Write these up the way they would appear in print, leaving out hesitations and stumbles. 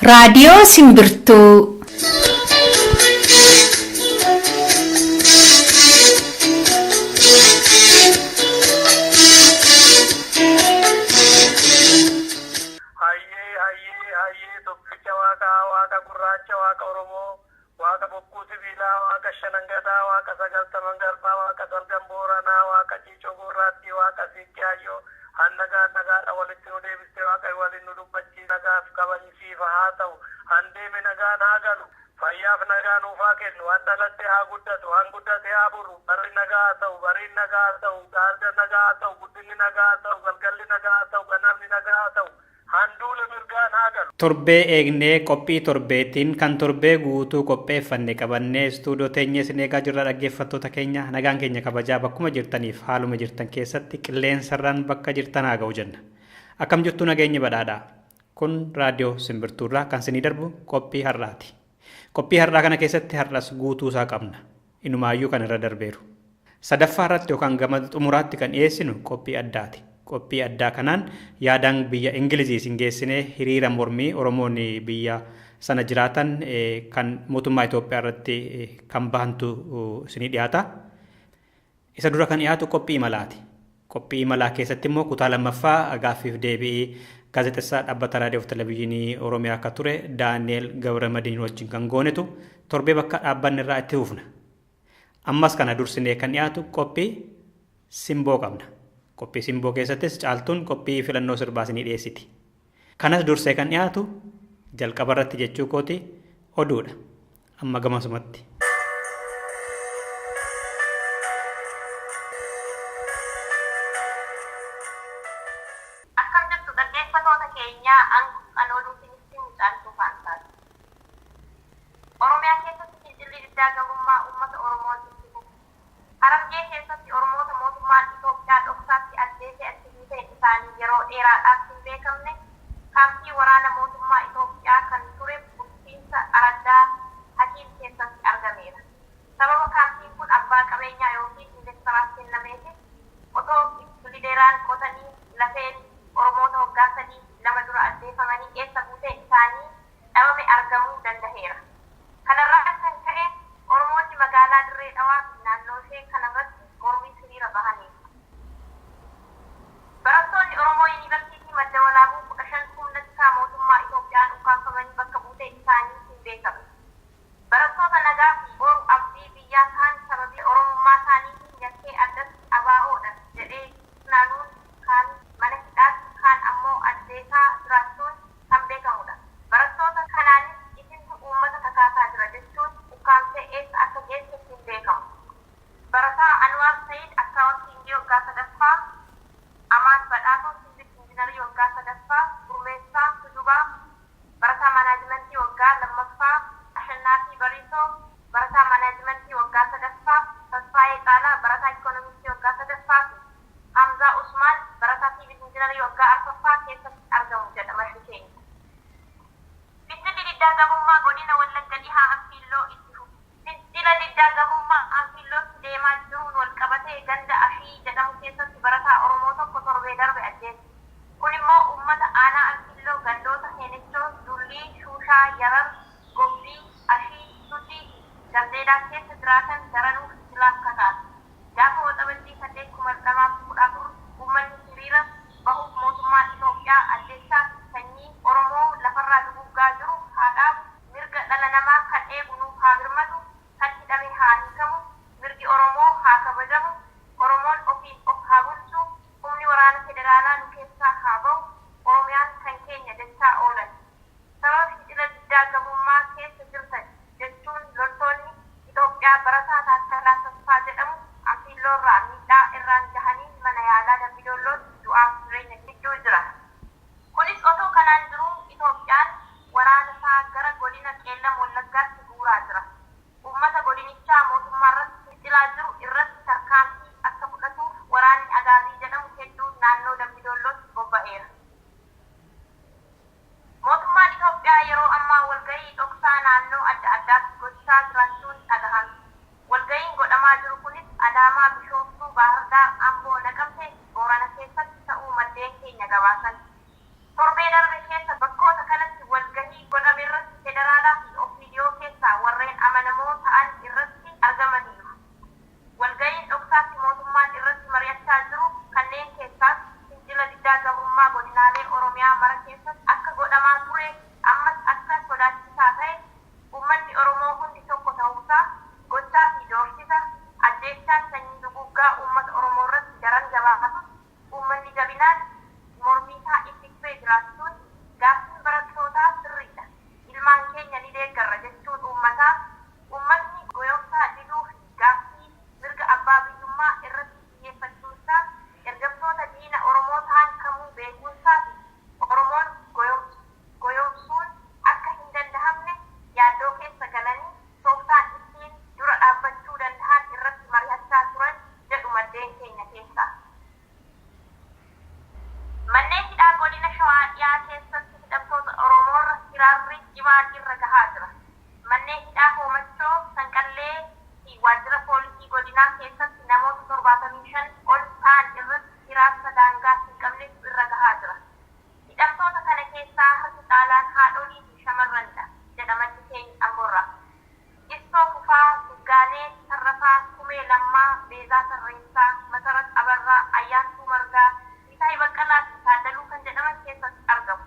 Raadiyoo Simbirtuu. Hayyee hayyee hayyee tokkicha waaqaa waaqa gurraacha waaqa Oromoo waaqa bokkuu sibiilaa waaqa shanangadaa waaqa sagaltaman garbaa waaqa salgan booranaa waaqa ciicoo gurraattii waaqa siiqqee hayyoo hannagaa nagaadha walitti nu deebistee waaqa waliin nu dubbachii nagaaf kabajisiifa haa ta'u handeeme nagaan haa galu fayyaaf nagaa nuufaa kennu han dhalatte haa guddatu han guddate haa buru barri nagaa haa ta'u bariin nagaa haa ta'u gaarga nagaa haa ta'u guddinni nagaa haa ta'u galgalli nagaa haa ta'u ganamni nagaa haa ta'u handuula mirgaan haa galu. Torbee eegnee qophii torbeetiin kan torbee guutuu qopheeffanne qabannee istuudiyoo teenyee isin eegaa jirra dhaggeeffattoota keenya nagaan keenya kabajaa bakkuma jirtaniif haaluma jirtan keessatti qilleensarraan bakka jirtan haa ga'u jenna. Akkam jirtu nageenyi badhaadhaa. Kun raadiyoo simbirtuurraa kan sinii darbu qophii har'aati. Qophii har'aa kana keessatti har'as guutuu isaa qabna. Inumaayyuu kan irra darbeeru. Sadaffaa irratti yookaan gama xumuraatti kan dhiyeessinu qophii addaati. Qophii addaa kanaan yaadaan biyya Ingilizii isin geessinee hiriira mormii Oromoonni biyya sana jiraatan kan mootummaa Itoophiyaa irratti kan bahantu isinii dhiyaata. Isa dura kan dhiyaatu qophii imalaati. Qophii imalaa keessatti immoo kutaa lammaffaa gaaffiif deebii gaazexessaa dhaabbata raadiyoo fi televezyiinii Oromiyaa akka ture Daani'el Gabramadiin wajjin kan goonetu torbee bakka dhaabbanni irraa itti fufna. Ammas kana dursinee kan dhiyaatu qophii simboo qabna. Qophii simboo keessattis caaltuun qophii filannoo sirbaa isinii dhiyeessiti. Kanas dursee kan dhiyaatu jalqaba irratti jechuu kooti oduudha. Amma gamasumatti. Akkam jirtu dhaggeeffatoota keenyaa an oduu isinitti mucaaltuu faantaati. Oromiyaa keessatti fincilli diddaa gabrummaa uummata Oromoon itti fufe. Harargee keessatti Oromoota mootummaan Itoophiyaa dhoksaatti ajjeese achi buuteen isaanii yeroo dheeraadhaaf hin beekamne kaampii waraana mootummaa Itoophiyaa kan ture bulchiinsa Araddaa Hakiim keessatti argameera. Sababa kaampiin kun abbaa qabeenyaa yookiin investaraaf kennameefis otoo bilideeraan qotanii lafeen Oromoota waggaa 3 2 dura ajjeefamanii eessa buuteen isaanii dhabame argamuu dandaheera. Kanarraa kan ka'e Oromoonni magaalaa Dirree Dhawaa fi naannooshee kanarratti mormiif hiriira bahaniiru. Barattoonni Oromoo Yuunivarsiitii Madda Walaabuu 15 humna tikaa mootummaa Itoophiyaan ukkaamfamanii bakka buuteen isaanii hin beekamne. Barattoota nagaa fi boru abdii biyyaa tahan sababii Oromummaa saaniitiin yakkee addatti ABO dha jedhee funaanuun kaan mana hidhaatti kaan ammoo ajjeesaa jiraachuun kan beekamudha. Barattoota kanaanis isintu uummata kakaasaa jira jechuun ukkaamsee eessa akka geesse hin beekamu. Barataa Anwaar Sayid Akkaawontiingii waggaa 3ffaa, Amaan Badhaasoo Siivil Injinarii waggaa 3ffaa, Gurmeessaa Tujubaa barataa Maanaajimantii waggaa 2ffaa, Ashannaafii Bariisoo barataa Maanaajimantii waggaa 3ffaa, Tasfaayee Caalaa barataa Ikoonomiksii waggaa 3ffaa fi Hamzaa Usmaan barataa Siivil Injinarii waggaa 4ffaa keessatti argamu jedha maddi keenya. Fincilli Diddaa Gabrummaa Godina Wallagga Dhihaa Anfiilloo Itti Fufe. Fincila diddaa gabrummaa Anfiillootti deemaa jiruun wal qabatee ganda Ashii jedhamu keessatti barataa Oromoo tokko torbee darbe ajjeese. Kun immoo uummata aanaa Anfiilloo gandoota Heenechoo, Dullii, Shuushaa, Yarar, Gobbii, Ashii, Suddii fi Gardeedaa keessa jiraatan daranuu fincilaaf kakaase. Gaafa Waxabajjii 8,2014 uummanni hiriira bahuuf mootummaan Itoophiyaa ajjeechaa fi sanyii Oromoo lafarraa duguuggaa jiru haa dhaabu, mirga dhala namaa kan eegu nuuf haa birmatu, kan hidhame haa hiikamu, mirgi Oromoo haa kabajamu, Oromoon ofiin of haa bulchu, humni waraana federaalaa nu keessaa haa bahu, Oromiyaan kan keenya jechaa oolan. Sababa fincila diddaa gabrummaa keessa jirtan jechuun loltoonni Itoophiyaa barataa Taakkalaa Tasfaa jedhamu Anfiilloorraa miidhaa irraan gahanii mana yaalaa Dambidollootti du'aaf jireenya gidduu jira. Kunis otoo kanaan jiruu Itoophiyaan waraanasaa gara godina Qeellam Wallaggaatti guuraa jira. Uummata godinichaa mootummaarratti fincilaa jiru irratti tarkaanfii akka fudhatuuf waraanni Agaazii jedhamu hedduun naannoo Dambidoollootti bobba'eera. Mootummaan Itoophiyaa yeroo ammaa walgahii dhoksaa naannoo adda addaatti gochaa jiraachuun dhagahame. Walgahiin godhamaa jiru kunis Adaamaa, Bishooftuu, Baahirdaar, Amboo, Naqamtee fi Boorana keessatti ta'uu maddeen keenya gabaasan. Torbee darbe keessa bakkoota kanatti walgahii godhame kutaalee Oromiyaa mara keessatti akka godhamaa ture ammas akka sodaachisaa ta'e uummanni Oromoo hundi tokko ta'uusaa gochaa fi doorsisa ajjeechaan sanyii duguuggaa uummata Oromoo irratti daran jabaatus uummanni jabinaan mormiisaa itti fufee jiraachuun gaaffiin barattootaa sirriidha. Ilmaan keenya ni deeggarra jechuun uummataa uummatni goyoomsaa diduu fi gaaffii mirga abbaa biyyummaa irratti xiyyeeffachuunsaa ergamtoota diina Oromoo ta'an kamuu beekuunsaa fi Oromoon goyoomsuun akka hin danda'amne yaaddoo keessa galanii tooftaan ittiin dura dhaabbachuu danda'an irratti mari'achaa turan jedhu maddeen keenya keessaa. Manneen hidhaa godina Shawaa dhiyaa keessatti hidhamtoota Oromoorra hiraarri cimaan irra gahaa jira. Manneen hidhaa Hoomachoo, Sanqallee fi waajjira poolisii godinaa keessatti namoota 75 ol ta'an irratti hiraarsa daangaa hin qabnetu irra gahaa jira. Hidhamtoota kana keessaa harki caalaan haadholii fi shamarranidha jedha maddi keenya Amboorraa. Ibsoo Fufaa, Guggaanee Tarrafaa, Kumee Lammaa, Beezaa Tarreessaa, Masarat Abarraa, Ayyaantuu Margaa, Siisay Baqqalaa fi Taaddaluu kan jedhaman keessatti argamu.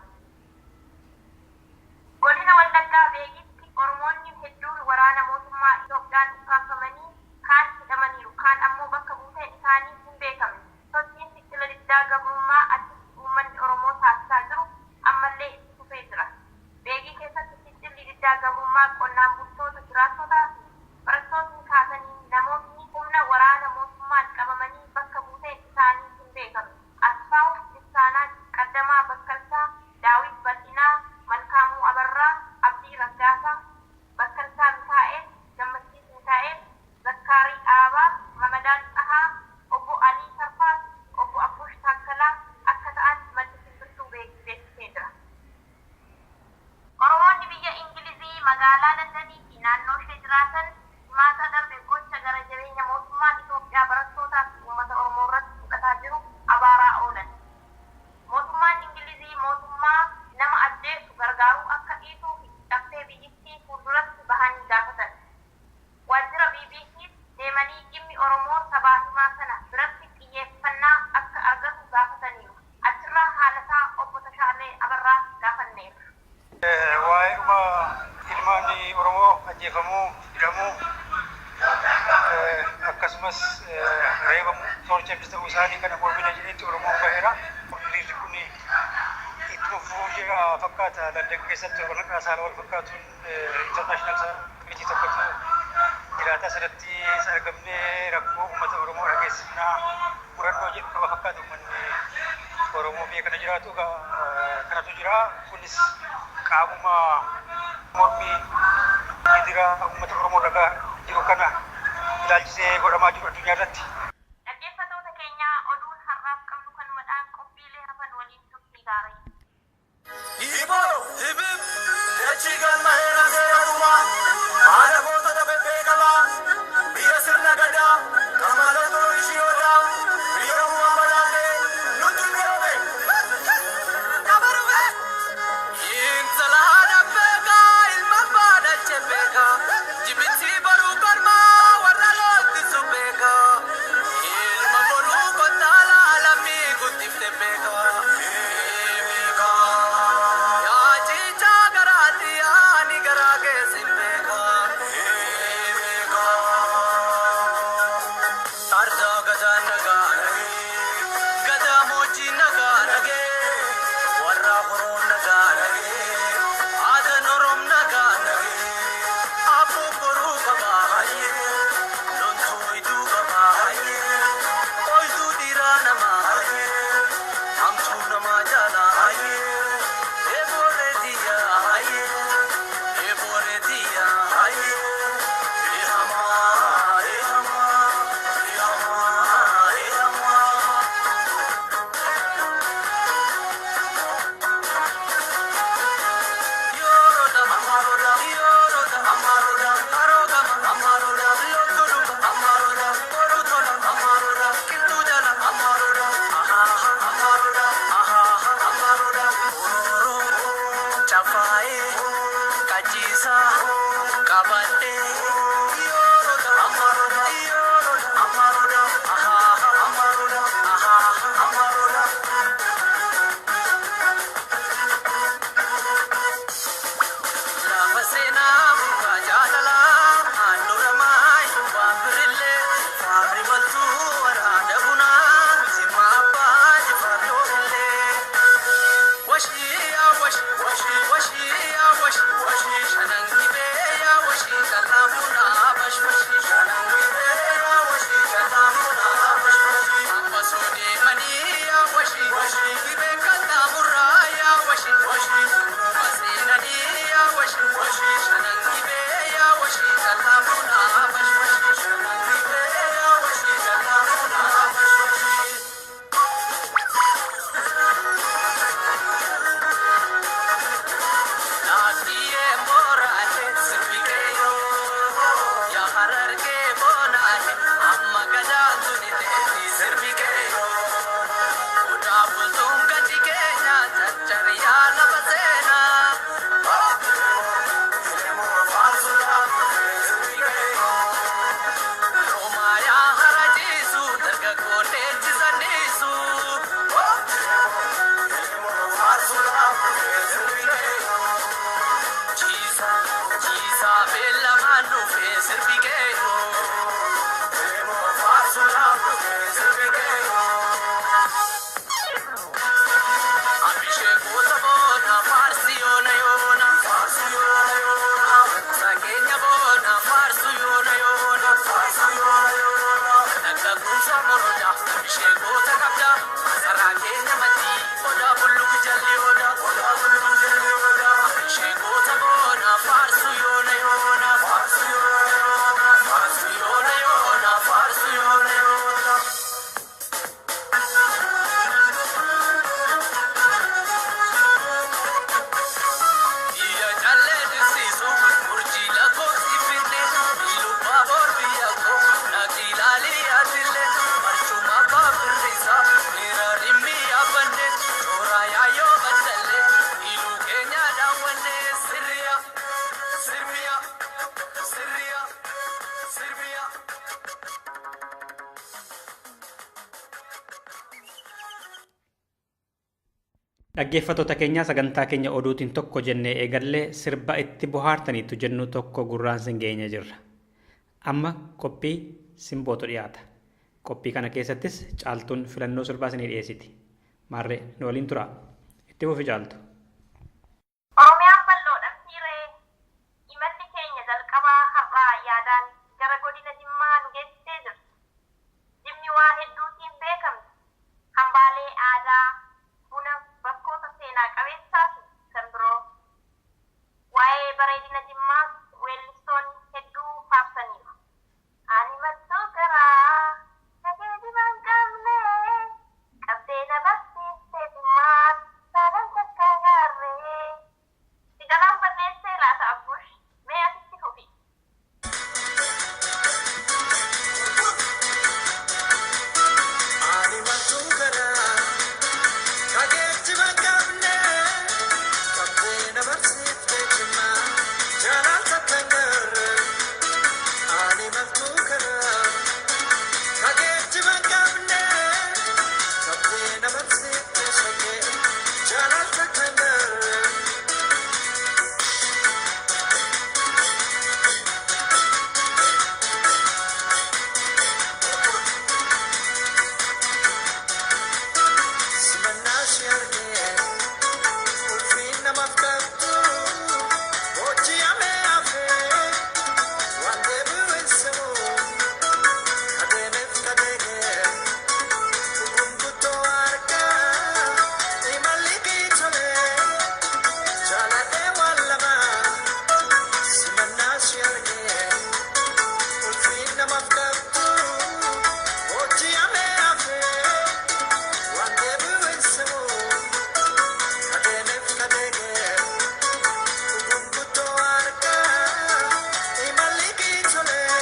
Godina Wallaggaa Beegitti Oromoonni hedduun waraana mootummaa Itoophiyaan ukkaamfamanii kaan hidhamaniiru kaan ammoo bakka buuteen isaanii hin beekamne. Sochiin fincila diddaa gabrummaa achitti uummanni Oromoo taasisaa jiru ammallee itti fufee jira. Beegii keessatti fincilli diddaa gabrummaa qonnaan bultoota jiraattotaa fi barattootni kaasanii namootni humna waraana mootummaan qabamanii bakka buuteen isaanii hin beekamne. Asfaaw Lissaanaa, Qaddamaa Bakkalchaa, Daawit Bal'inaa, Malkaamuu Abarraa, Abdii Raggaasaa, Bakkalchaa Mikaa'el, Gammachiis Mikaa'el, Zakkaarii Dhaabaa, Ramadaan Xahaa, Obbo Alii Tarfaa, Obbo Abbuush Taakkalaa akka ta'an maddi simbirtuu beeksisee jira. Oromoonni biyya Ingilizii magaalaa Londonii fi naannoo ishee jiraatan himaataa darbe gocha gara jireenya mootummaan Itoophiyaa barattootaa fi uummata Oromoo irratti fudhataa jiru abaaraa oolan. Mootummaan Ingilizii mootummaa nama ajjeesu gargaaruu akka dhiisuu fi caffee biyyittii fuulduratti bahanii gaafatan. Waajjira BBCs deemanii dhimmi Oromoo sabaa himaa sana biratti xiyyeeffannaa akka argatu gaafataniiru. Achirraa haalasaa obbo Tashaalee Abarraa gaafanneerra. Waa'ee dhuma ilmaan Oromoo ajjeefamuu, hidhamuu, akkasumas reebamuu, torture ta'uu isaanii kana mormina jedhetti Oromoon baheera. Hiriirri kun itti fufuu jira fakkaata. London keessatti walaqaa saala wal fakkaatuun international summit tokkotu jiraata. Asirratti argamnee rakkoo uummata Oromoo dhageessifnaa murannoo jedhu qaba fakkaata uummanni Oromoo biyya kana jiraatu kanatu jira. Kunis qaamuma mormii gidiraa uummata Oromoo irra jiru kana ilaalchisee godhamaa jiru addunyaa irratti. Dhaggeeffattoota keenyaa oduun har'aaf qabnu kanumadhaan qophiilee hafan waliin turtii gaarii. Ibo, hibib, dachii galma heera seera dhumaa, haadha gootota bebbeekamaa, biyya sirna gadaa, kan mallattoo ishii odaa, biyya uumaa badhaatee nutti biroobe. Intala haadha beekaa, ilma abbaa dhalche beekaa, jibitti baruu kormaa warra loottisu beekaa, ilma boruu kottaalaa lammii guddifte beekaa. Yaa ciichaa garaatti yaani garaa keessi beekaa. Ardaa gadaa nagaa nagee, gadaa moojii nagaa nagee, warra horoo nagaa nagee, aadaan oroom nagaa nagee, abboo boruu qabaa hayyee, loltuu iduu qabaa hayyee, ooyiruu dhiiraa namaa hayyee, hamtuu namaa jaalaa hayyee, eebooree diyyaa hayyee, eebooree diyyaa hayyee, eehamaa eehamaa eehamaa eehamaa. Yoroda amaroda yoroda amaroda arogama amaroda lotoduma amaroda borutona amaroda kiltujala amaroda aha amaroda aha amaroda oro chafae kachisa kabate yoroda amaroda yoroda amaroda aha amaroda aha amaroda. Dhaggeeffattoota keenya, sagantaa keenya oduutiin tokko jennee eegallee sirba itti bohaartaniitu jennu tokko gurraan sin geenye jirra. Amma qophii simbootu dhiyaata. Qophii kana keessattis Caaltuun filannoo sirbaa isinii dhiyeessiti. Maarree, nu waliin tura. Itti fufi, Caaltu. Oromiyaan bal'oodha fiiree. Imalli keenya jalqabaa har'aa yaadaan gara godina Jimmaa nu geessisee jirti. Jimmi waa hedduutiin beekamti. Hambaalee aadaa, buna, bakkoota seenaa qabeessaa fi kan biroo. Waa'ee bareedina Jimmaas weellistoonni hedduu faarsaniiru. Ani mattuu garaa nagee diban qabne, qabdee na barsiiste Jimmaas saalan takka gaarree. Si jalaan barreessee laata, Abbush? Mee asitti fufi. Ani maltuu karaa kageechi bakkaafne, qabdee na barsiifte Jimmaa jaalal takka garre. Ani maltuu karaa kageechi bakkaafne, qabdee na barsiifte shaggee jaalal takka garre. Simannaa ishee argee ulfiin namaaf qabdu hojii amee hafee waan deebi'u hin se'u, kadeemeef kadeegee gurguddoo argaa imalli kiitolee jaaladhee waan lama. Simannaa ishee argee ulfiin namaaf qabdu hojii amee hafee waan deebi'u hin se'u, kadeemeef kadeegee gurguddoo argaa imalli kiitolee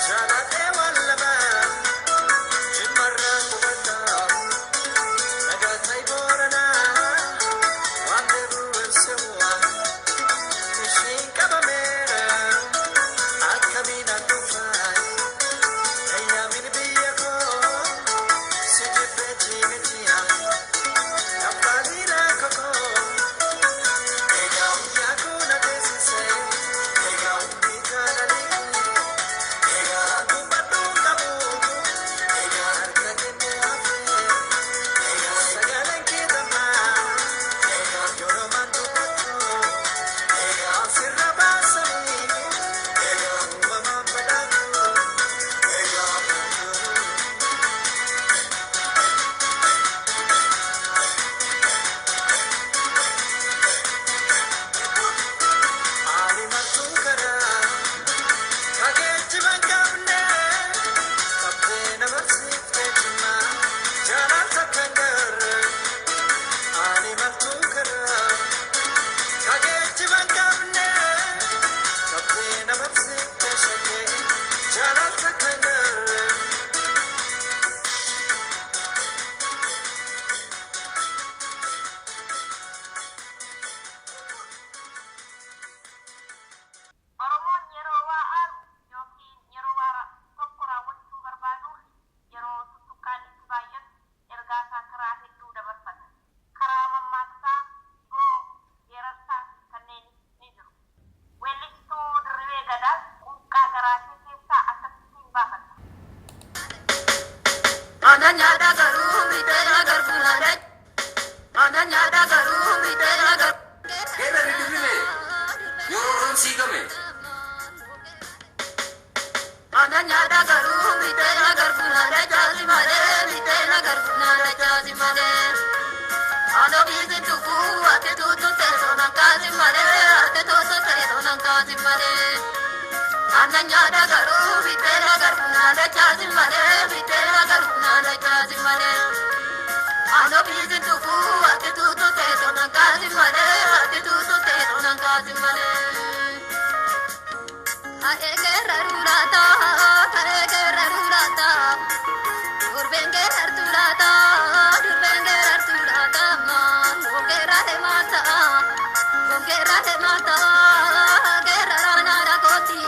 jaaladhee waan lama. Jimmarraa qubadhaa nagaa ta'i Booranaa, waan deebi'u hin se'u, ishiin qabameera akkamiin dhufaa eeyyamiin biyya koo si jibbee jiimitiya kaffaliira kokoo. Egaa guyyaa koo na teessise, egaa hundi jaalalii, egaa dubbadhuu qabu, egaa harka kennee hafe, egaa sagaleen kee dammaa, egaa yeroo dubbadhu, egaa sirra baasanii, egaa uumamaan badhaatu, egaa baatu. Ani maltuu karaa kageechi bakkaafne, qabdee na barsiifte Jimmaa jaalal takka garre. Ani maltuu karaa kageechi bakkaafne, qabdee na barsiifte shaggee jaalal takka garre. Oromoon yeroo waa aaru yookiin yeroo waa tokko raawwachuu barbaaduu fi yeroo tuttuqqaan itti baay'atu ergaa isaa karaa hedduu dabarfata. Karaa mammaaksaa, hiboo, geerarsaa fi kanneen ni jiru. Weellistuu Dirribee Gadaas quuqqaa garaashee keessaa akkasittiin baafata. Aannan nyaata garuu miteena garbuun. Aannan nyaata garuu miteena garbuun. Geerarri Dirribee yeroo roon siigame. Aannan nyaata garuu miteena garbuun chaasi malee, miteena garbuun chaasi malee. Aanoo biisin tuffuu ati tuutu teessoo nan kaasi malee, ati tuutu teessoo nan kaasi malee. Aannan nyaata garuu miteena garbuun chaasi malee, miteena garbuun chaasi malee. Aanoo biisin tuffuu ati tuutu teessoo nan kaasi malee, ati tuutu teessoo nan kaasi malee. Aegerra rulata, aegerra rulata, durbengerra rulata, durbengerra rulata, gongera hemata, gongera hemata, gerra rana rakoti,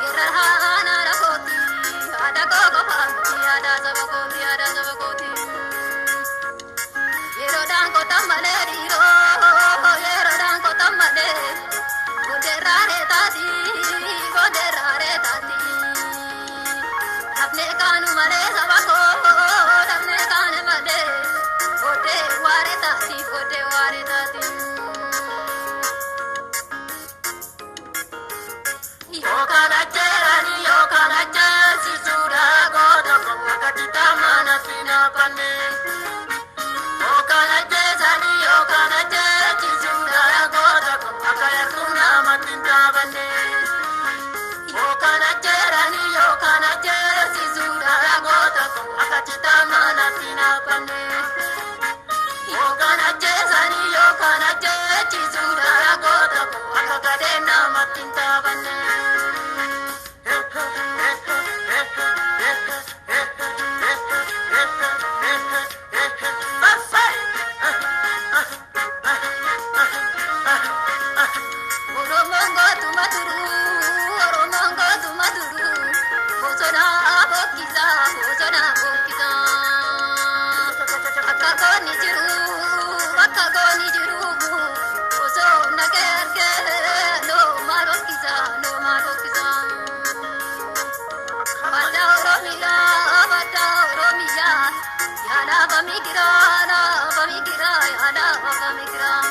gerra rana rakoti, ada gogo famti, ada saba koti, ada saba koti. Yeroo daangota. malee saba koo dhabnee kaane malee booddee waaree taati booddee waaree taati. Yookaan ajjeerani yookaan ajjeesisuudha goota koo akka mana finaafanne. Yookaan ajjeesani yookaan ajjeesisuudha goota koo akka yartuu namatti hin taabanne. Yookaan ajjeerani yookaan ajjeesisuudha goota koo akka mana finaafanne. Yookaan ajjeesani yookaan ajjeesisuudha goota koo akka gadheen namatti hin taabanne. Oromoon gootuma duruu, Oromoon gootuma duruu, bosona bokkisaa, bosona bokkisaa. Akka goonni jiru, akka goonni jiru, osoo nagee argee nooma rokkisaa, nooma rokkisaa. Badda Oromiyaa, badda Oromiyaa, yaada bamigiraa, bamigiraa, yaada bamigiraa.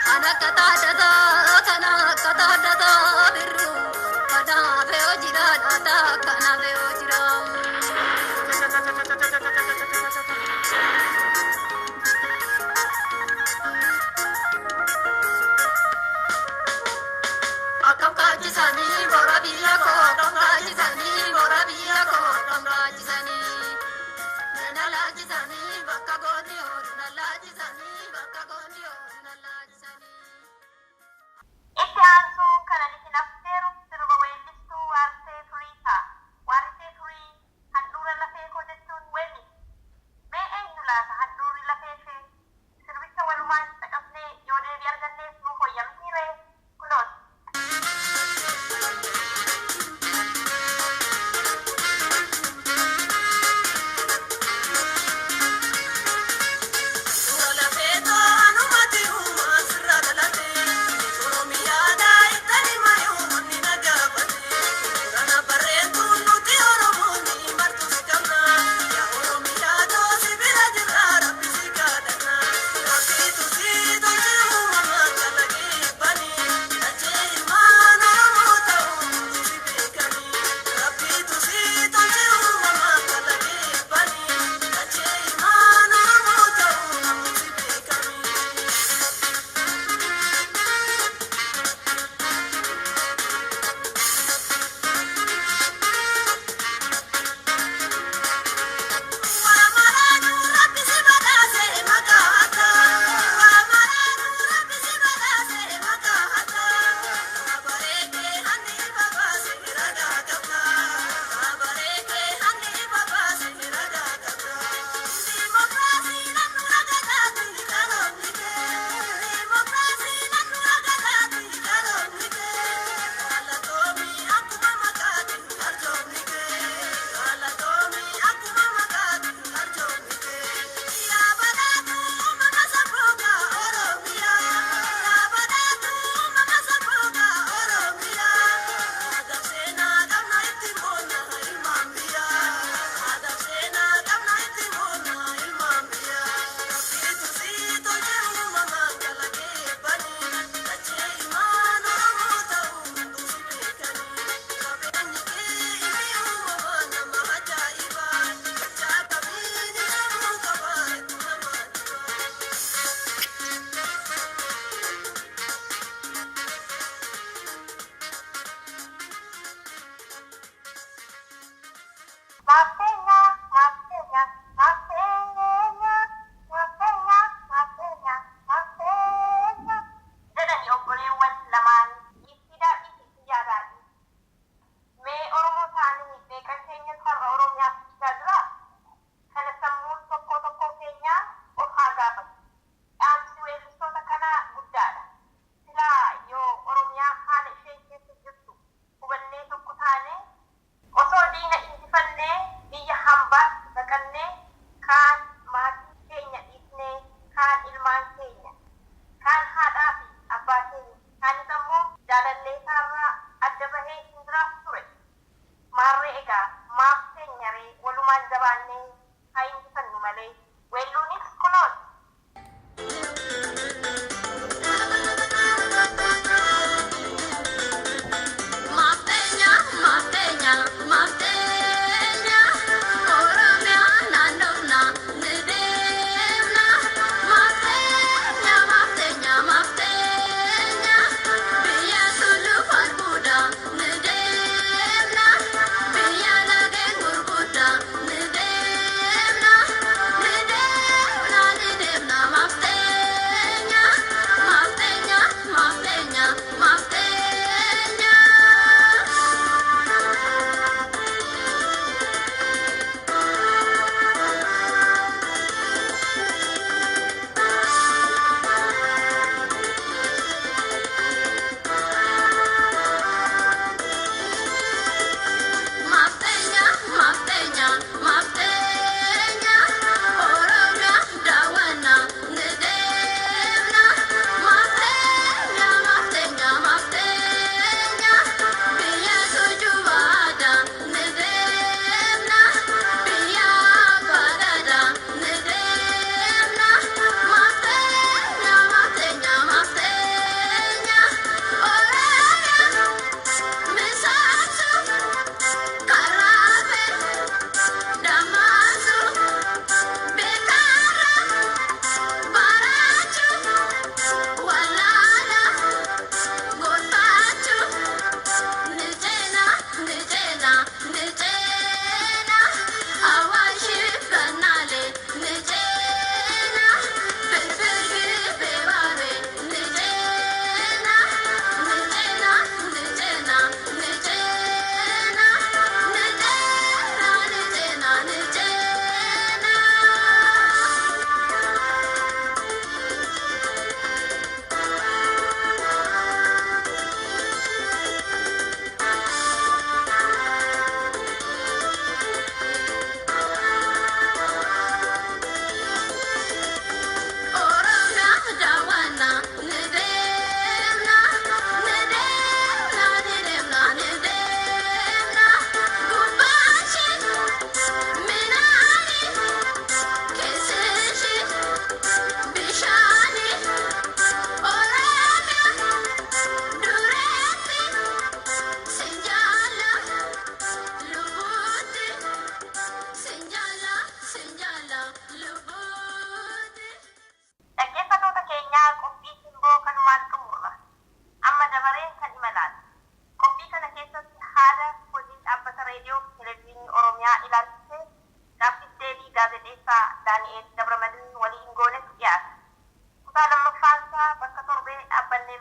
Kana kataadhataa, kana kataadhataa birru, kana fe'oo jira laata, kana fe'oo jira. Akkam kaachisanii bora biyya koo, akkam kaachisanii bora biyya koo, akkam kaachisanii. Na laachisanii bakka goonni oolu, na laachisanii bakka goonni oolu, na laachisanii. Itti aansuun kan ani isin affeeru sirba weellistuu Waarsee Turiisaa.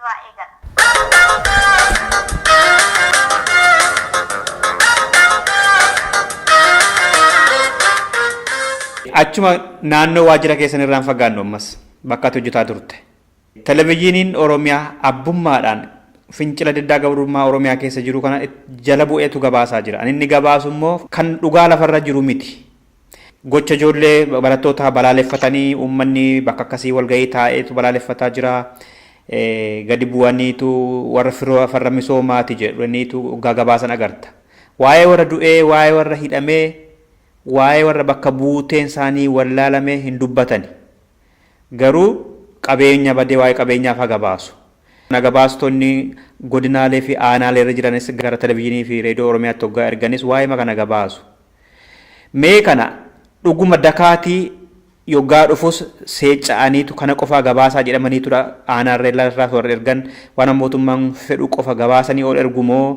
nurraa eegala. Achuma naannoo waajjira keessan irraan fagaannu ammas bakka ati hojjetaa turte. Televezyiiniin Oromiyaa abbummaadhaan fincila diddaa gabrummaa Oromiyaa keessa jiru kana jala bu'eetu gabaasaa jira. Ani inni gabaasu immoo kan dhugaa lafarra jiru miti. Gocha ijoollee barattootaa balaaleffatanii uummanni bakka akkasii walgahii taa'eetu balaaleffataa jira. Gadi bu'aniitu warra firoo farra misoomaati jedhaniitu gabaasan agarta. Waa'ee warra du'ee, waa'ee warra hidhamee, waa'ee warra bakka buuteen isaanii wallaalame hin dubbatani. Garuu qabeenya badee waa'ee qabeenyaaf haga baasu. Gabaastonni godinaalee fi aanaalee irra jiranis gara televizyiinii fi reediyoo Oromiyaatti hoggaa erganis waa'ee kana gabaasu. Mee kana dhuguma dakaatii yoggaa dhufus seecca'aniitu kana qofaa gabaasaa jedhamaniitu aanaarra irraa warra ergan waan mootummaan fedhu qofa gabaasanii ol ergu moo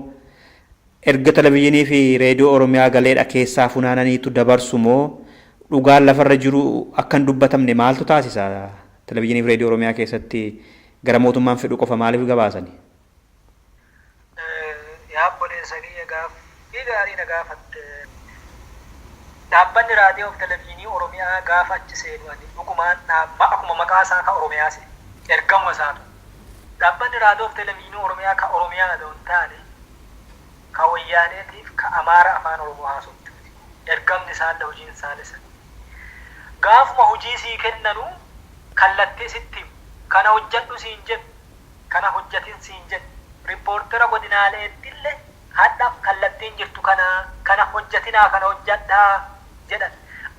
erga televizyiinii fi reediyoo Oromiyaa galeedha keessaa funaananiitu dabarsu moo dhugaan lafarra jiru akka hin dubbatamne maaltu taasisa televizyiinii fi reediyoo Oromiyaa keessatti gara mootummaan fedhu qofa maaliif gabaasani? Yaa obboleessa kiyya, gaaffii gaarii na gaafatte. Dhaabbanni raadiyoo fi televizyiinii Oromiyaa gaafa achi seenu ani dhugumaan akkuma maqaa isaa ka Oromiyaa seenu ergamuma isaatu. Dhaabbanni raadiyoo fi televizyiinii Oromiyaa ka Oromiyaa odoo hin taane ka Wayyaaneetiif ka Amaara afaan Oromoo haasoftuuti. Ergamni isaallee hojiin isaallee sana. Gaafuma hojii sii kennanuu kallattii sitti himu. Kana hojjedhu siin jedhu, kana hojjetin siin jedhu. Riippoortera godinaaleettillee hadha kallattiin jirtu kana, kana hojjetinaa, kana hojjedhaa jedhan.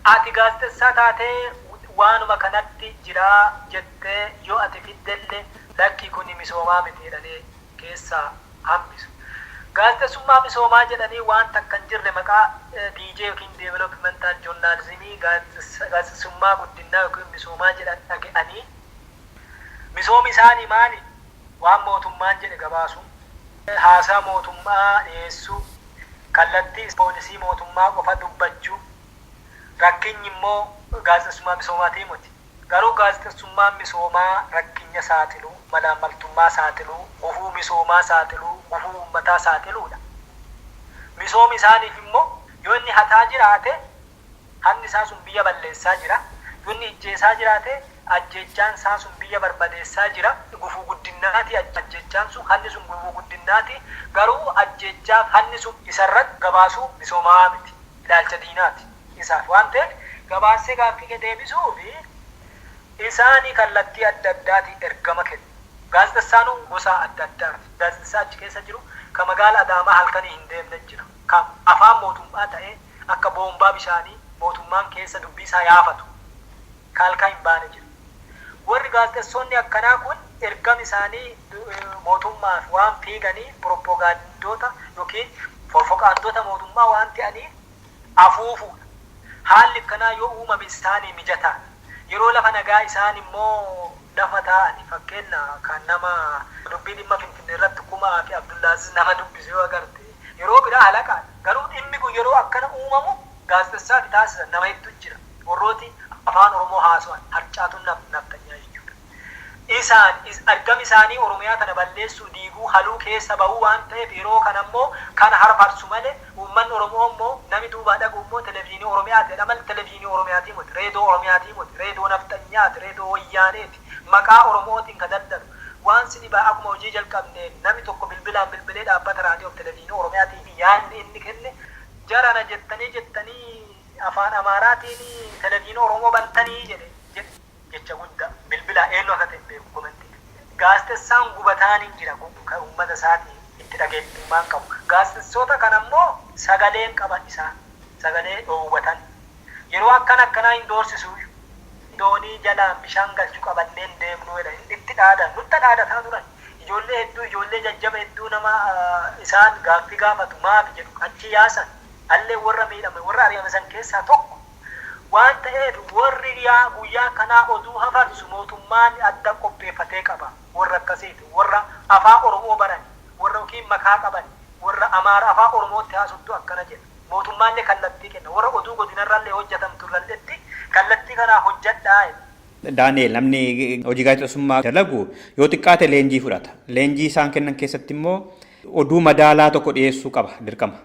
Ati gaazexessaa taatee waanuma kanatti jiraa jettee yoo ati fiddellee lakki kuni misoomaa miti jedhanii keessaa hambisu. Gaazexeessummaa misoomaa jedhanii waan takka hin jirre maqaa DJ yookiin developmental journalismii, gaazexeessummaa guddinaa yookiin misoomaa jedhan dhaga'anii misoomi isaanii maali? Waan mootummaan jedhe gabaasu, haasaa mootummaa dhiyeessuu, kallattii poolisii mootummaa qofa dubbachuu, rakkinyi immoo gaazexeessummaa misoomaatii miti. Garuu gaazexeessummaan misoomaa rakkinya saaxiluu, malaammaltummaa saaxiluu, gufuu misoomaa saaxiluu, gufuu uummataa saaxiluudha. Misoomi isaaniif immoo yoo inni hataa jiraate hanni isaa sun biyya balleessaa jira. Yoo inni ijjeesaa jiraate ajjeechaan isaa sun biyya barbadeessaa jira. Gufuu guddinnaati ajjeechaan sun, hanni sun gufuu guddinnaati. Garuu ajjeechaaf hanni sun isarratti gabaasuu misoomaa miti. Ilaalcha diinaati isaaf waan ta'eef gabaasee gaaffii kee deebisuu fi isaanii kallattii adda addaatiin ergama kennu. Gaazexessaanuu gosa adda addaati. Gaazexessaa achi keessa jiru ka magaala Adaamaa halkanii hin deemne jira. Ka afaan mootummaa ta'ee akka boombaa bishaanii mootummaan keessa dubbii isaa yaafatu. Ka halkan hin baane jira. Warri gaazexessoonni akkanaa kun ergam isaanii mootummaaf waan fiiganii pirooppogaandoota yookiin forfoqaandoota mootummaa waan ta'aniif afuufuudha. Haalli akkanaa yoo uumame isaanii mijataa. Yeroo lafa nagaa isaan immoo lafa taa'ani fakkeenya kan nama dubbii dhimma Finfinnee irratti Kumaa fi Abdullaaziz nama dubbisu yoo agarte yeroo biraa halaqaadha. Garuu dhimmi kun yeroo akkana uumamu gaazexessaa fi taasisan nama hedduu jira. Warrooti afaan Oromoo haasa'an harcaatuun naftanyaa jechuudha. Isaan ergam isaanii Oromiyaa tana balleessuu, diiguu, haluu keessa bahuu waan ta'eef yeroo kana immoo kana harfarsu malee uummanni Oromoo immoo nami duubaa dhagu immoo televizyiinii Oromiyaati jedha malee televizyiinii Oromiyaatii miti, reediyoo Oromiyaatii miti, reediyoo naftanyaati, reediyoo wayyaaneeti, maqaa Oromootiin ka daldalu. Waan si dhibaa akkuma hojii jalqabne nami tokko bilbilaan bilbilee dhaabbata raadiyoo fi televizyiinii Oromiyaatii yaadni inni kenne jarana jettanii afaan Amaaraatiin televizyiinii Oromoo bantanii jedhe jecha guddaa bilbilaa eenyu akka ta'e beeku komentii. Gaazexessaan gubataan hin jira kan uummata isaatii itti dhageettummaan qabu. Gaazexessoota kana immoo sagaleen qaban isaan sagalee dhoowwatan. Yeroo akkana akkanaa hin doorsisu doonii jalaan bishaan galchu qabanneen deemnu jedhan itti dhaadan nutti dhaadataa turan. Ijoollee hedduu ijoollee jajjaba hedduu nama isaan gaaffii gaafatu maafi jedhu achi yaasan allee warra miidhame warra ari'ame san keessaa tokko. Waan ta'eef warri guyyaa kanaa oduu hafarsu mootummaan adda qopheeffatee qaba. Warra akkasiiti warra afaan Oromoo baran warra yookiin makaa qaban warra Amaara afaan Oromootti haasoftu akkana jedha. Mootummaallee kallattii kenna. Warra oduu godinarrallee hojjetamturralletti kallattii kanaa hojjedhaa jedha. Daani'el, namni hojii gaazexeessummaa dalagu yoo xiqqaate leenjii fudhata. Leenjii isaan kennan keessatti immoo oduu madaalaa tokko dhiyeessuu qaba dirqama.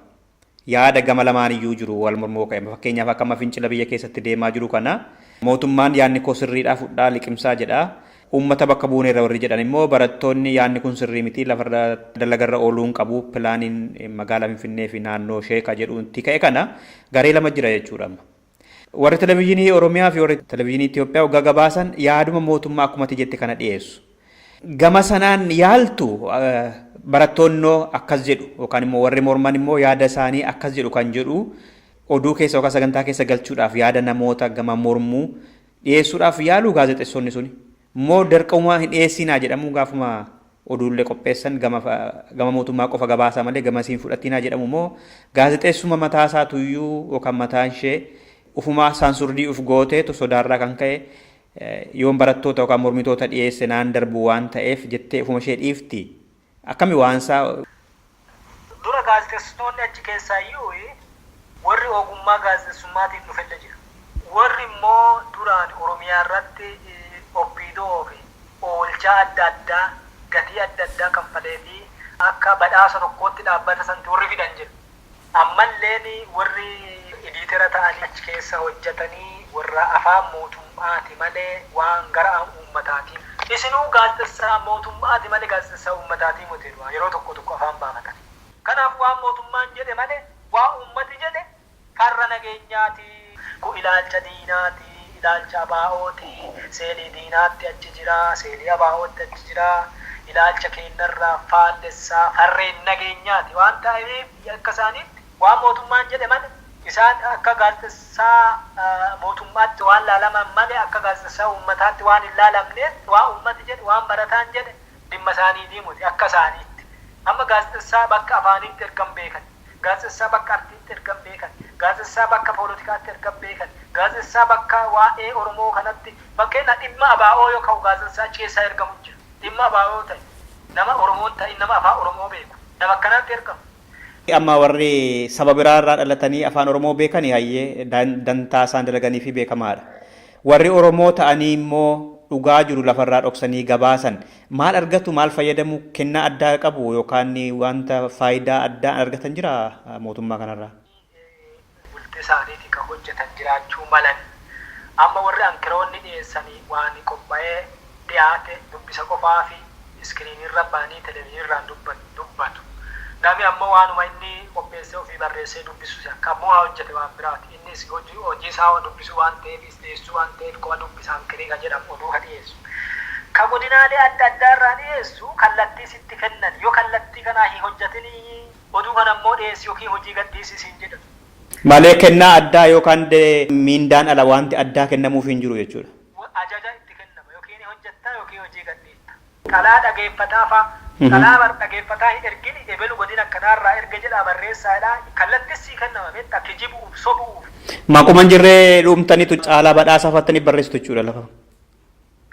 Yaada gama lamaan iyyuu jiru wal mormuu ka'e. Fakkeenyaaf, akka amma fincila biyya keessatti deemaa jiru kana, mootummaan yaadni koo sirriidhaa, fudhaa liqimsaa jedha. Uummata bakka buuneerra warri jedhan immoo, barattoonni yaadni kun sirrii miti, lafarra dalagarra ooluu hin qabu, pilaaniin magaalaa Finfinnee fi naannoo ishee ka jedhuutti ka'e kana, garee lama jira jechuudha amma. Warri televizyiinii Oromiyaa fi warri televizyiinii Itoophiyaa waggaa gabaasan yaaduma mootummaa akkumatti jette kana dhiyeessu. Gama sanaan yaaltu, barattoonnoo akkas jedhu yookaan immoo warri morman immoo yaada isaanii akkas jedhu kan jedhu oduu keessa yookaan sagantaa keessa galchuudhaaf, yaada namoota gama mormuu dhiyeessuudhaaf yaalu gaazexeessonni suni. Immoo dirqama hin dhiyeessinaa jedhamu, gaafuma oduullee qopheessan gama mootummaa qofa gabaasaa malee gama siin fudhatinaa jedhamu, moo gaazexeessuma mataa isaatuyyuu yookaan mataan ishee ufumaa saansurdii uf gooteetu sodaarraa kan ka'e, yoon barattoota yookaan mormitoota dhiyeesse naan darbu waan ta'eef jettee ufuma ishee dhiifti? Akkami waansaa? Dura gaazexeessitoonni achi keessaa iyyuu warri ogummaa gaazexeessummaatiin dhufellee jira. Warri immoo duraan Oromiyaa irratti OPDO fi oolchaa adda addaa gatii adda addaa kanfalee fi akka badhaasa tokkootti dhaabbata sanatti warri fidan jira. Ammalleen warri editor ta'anii achi keessa hojjetanii warra afaan mootummaati malee waan gara uummataatiin. Isinuu gaazexessaa mootummaati malee gaazexessaa uummataatii miti, yeroo tokko tokko afaan baafatan. Kanaaf waan mootummaan jedhe malee waan uummati jedhe farra nageenyaati. Kun ilaalcha diinaati, ilaalcha abaa'ooti, seelii diinaatti achi jira, seelii abaa'ootti achi jira, ilaalcha keenyarraa faallessaa, farreen nageenyaati waan ta'eef, akka isaaniitti waan mootummaan jedhe malee, isaan akka gaazexessaa mootummaatti waan laalaman malee akka gaazexessaa uummataatti waan hin laalamneef, waan uummati jedhe, waan barataan jedhe dhimma isaaniitii miti akka isaaniitti. Amma gaazexessaa bakka afaaniitti ergan beekan, gaazexessaa bakka artiitti ergan beekan, gaazexessaa bakka poolotikaatti ergan beekan, gaazexessaa bakka waa'ee Oromoo kanatti, fakkeenya dhimma abaa'oo yoo ka'u, gaazexessaa achi keessaa ergamu jira. Dhimma abaa'oo ta'e, nama Oromoon ta'in, nama afaan Oromoo beeku, nama akkanaatti ergamu. Amma warri saba biraa irraa dhalatanii afaan Oromoo beekanii, hayyee, dantaa isaan dalaganii fi beekamaadha. Warri Oromoo ta'anii immoo dhugaa jiru lafarraa dhoksanii gabaasan maal argatu, maal fayyadamu, kennaa addaa qabu yookaan wanta faayidaa addaa argatan jira mootummaa kanarraa? Bultii isaaniitiin kan hojjetan jiraachuu malan. Amma warri anchoroonni dhiyeessanii waan qophaa'ee dhiyaate dubbisa qofaa fi screenirra ba'anii televizyiinirraan dubbatu. Namni ammoo waanuma inni qopheessee ofii barreessee dubbisu akka ammoo haa hojjete waan biraati. Innis hojii isaa dubbisuu waan ta'eef, dhiyeessuu waan ta'eef qofa dubbisa, anchorii kan jedhamu oduu ka dhiyeessu. Ka godinaalee adda addaa irraa dhiyeessu kallattii sitti kennan, yoo kallattii kanaa hin hojjetinii oduu kana immoo dhiyeessi yookiin hojii gadhiisi siin jedhan. Malee kennaa addaa yookaan miindaan ala wanti addaa kennamuuf hin jiru jechuudha. Ajaja itti kennama, yookiin hojjettaa yookiin hojii gadhiista. Xalaa dhageeffataa fa'a. Xalaa bar dhageeffataa hin ergin, ebelu godina akkanaarraa erga jedhaa barreessaadha. Kallattis sii kennama, beektaa, kijibuuf, sobuuf. Maquma hin jirree dhuumtaniitu caalaa badhaasaa fattanii barreessitu jechuudha lafa.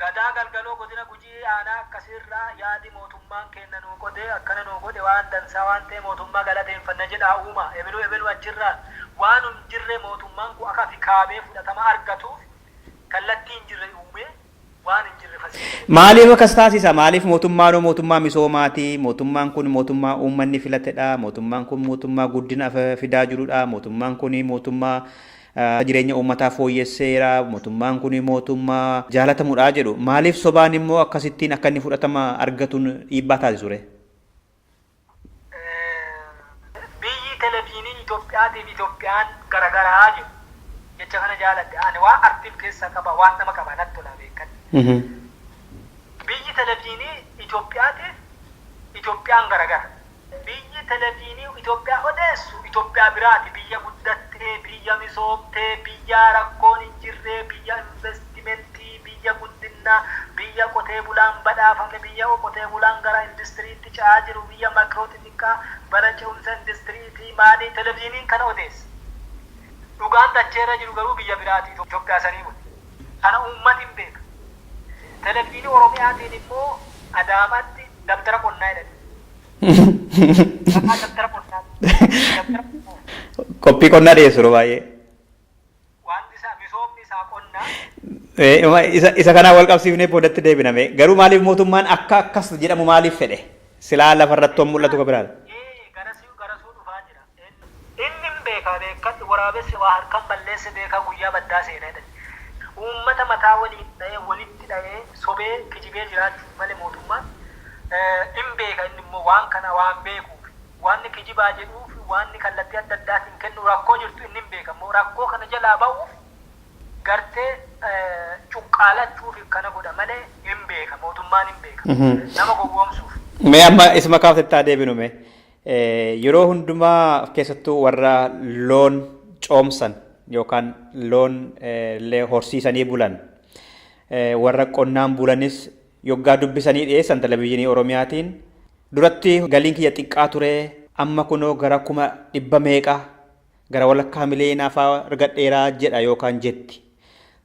Gadaa Galgaloo, godina Gujii, aanaa akkasiirraa yaadi mootummaan kenna nuu qodee akkana nuu godhe, waan dansaa waan ta'e mootummaa galateeffanna jedhaa uuma, ebelu ebelu achirraa waan hin jirre, mootummaan kun akka fi kaabee fudhatama argatuuf kallattii hin jirre uumee waan hin jirre fasiisee. Maaliif akkas taasisa? Maaliif mootummaan mootummaa misoomaati? Mootummaan kun mootummaa uummanni filatedha. Mootummaan kun mootummaa guddina fidaa jirudha. Mootummaan kun mootummaa jireenya uummataa fooyyesseera. Mootummaan kun mootummaa jaalatamudha jedhu. Maaliif sobaan immoo akkasittiin akka inni fudhatama argatuun dhiibbaa taasisu ree? Biyyi televizyinii Itoophiyaatiif Itoophiyaan garagaraa jedhu. Jecha kana jaaladhe. Ani waan artiif keessaa qaba, waan nama qaba, natti tola beekan. Biyyi televizyinii Itoophiyaatiif Itoophiyaan garagara. Biyyi televizyinii Itoophiyaa odeessu Itoophiyaa biraati. Biyya guddattee, biyya misoomtee, biyya rakkoon hin jirre, biyya investimentii, biyya guddinaa, biyya qotee bulaan badhaafame, biyya qotee bulaan gara industiriitti ce'aa jiru, biyya micro xixiqqaa bara ce'umsa industiriitii maalii, televizyiniin kana odeessa. Dhugaan dacheerra jiru garuu biyya biraati, Itoophiyaa sanii miti. Kana uummati hin beeka. Televizyinii Oromiyaatiin immoo Adaamaatti dabtara qonnaa jedhani. Maqaa dabtara qonnaa. Dabtara qonnaa. Qophii qonnaa dhiyeessu yeroo baay'ee. Wanti isaa misoomni isaa qonnaa. Isa kanaan wal qabsiifnee boodatti deebiname. Garuu maaliif mootummaan akka akkas jedhamu maaliif fedhe? Silaa lafarratti waan mul'atu kan biraadha. Garasuu dhufaa jira. Inni hin beekaa beekadhu, waraabessi waa harkaan balleesse beekaa guyyaa baddaa seenaa jedhan. Uummata mataa waliin dha'ee, walitti dha'ee, sobee kijibee jiraachuu malee mootummaan hin beeka. Inni immoo waan kana waan beekuuf, waan kijibaa jedhuuf, waan kallattii adda addaatiin kennu rakkoo jirtu inni hin beeka. Immoo rakkoo kana jalaa ba'uuf gartee cuqqaalachuuf kana godha malee hin beeka, mootummaan hin beeka. Nama gowwoomsuuf. Mee amma isuma kaaftettaa deebinu mee. Yeroo hundumaa keessattuu warra loon coomsan yookaan loon illee horsiisanii bulan, warra qonnaan bulanis yoggaa dubbisanii dhiyeessan televizyiinii Oromiyaatiin, duratti galiin kiyya xiqqaa ture, amma kunoo gara 100,000 meeqa, gara walakkaa miliyoonaa fa'aa argadheeraa jedha yookaan jetti.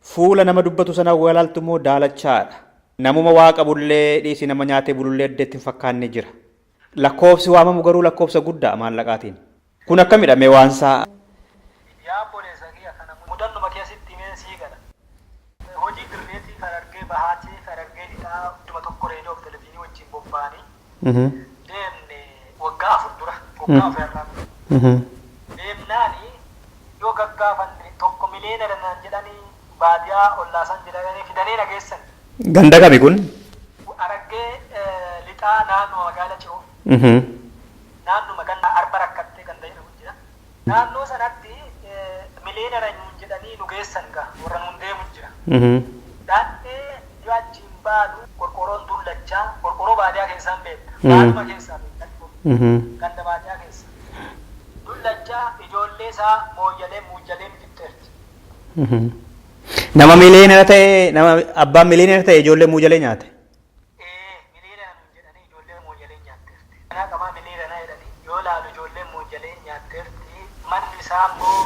Fuula nama dubbatu sana walaaltu immoo daalachaadha. Namuma waa qabullee dhiisi, nama nyaatee bulullee adda itti hin fakkaanne jira. Lakkoofsi waamamu garuu lakkoofsa guddaa maallaqaatiin. Kun akkamidha mee waansaa? Yaa obboleessa kiyya, kana mudannuma keessatti himeen sii gala. Hojii dirreetii Harargee Bahaatii, Harargee Lixaa idduma tokko reediyoo fi televizyiinii wajjin bobba'anii deemne waggaa 4 dura, waggaa 4 irraa dura. Deemnaani yoo gaggaafanne tokko miliyoona naan jedhanii baadiyaa ollaasan jedhanii fidanii dhageessan. Ganda kami kun? Harargee Lixaa, naannoo magaala Ciroo. Naannuma ganda Arba Rakkattee ganda jedhamu jira. Naannoo sanatti miliyoona nuun jedhanii nu geessan gaa warra nuun deemu jira. Daandhee yoo achiin baanu qorqorroon dullachaa, qorqorroo baadiyaa keessaan beekta. Baaduma keessaa beekta. Ganda baadiyaa keessa. Dullachaa, ijoollee isaa mooyyalee muujjaleen fixxeerti. Nama miliyoonera ta'e, nama abbaan miliyoonera ta'e ijoollee muujalee nyaate. Miliyoona nuun jedhanii ijoollee mooyyalee nyaatteerti. Kanaa qabaa miliyoona jedhanii yoo laalu ijoollee mooyyalee nyaatteerti. Manni isaa immoo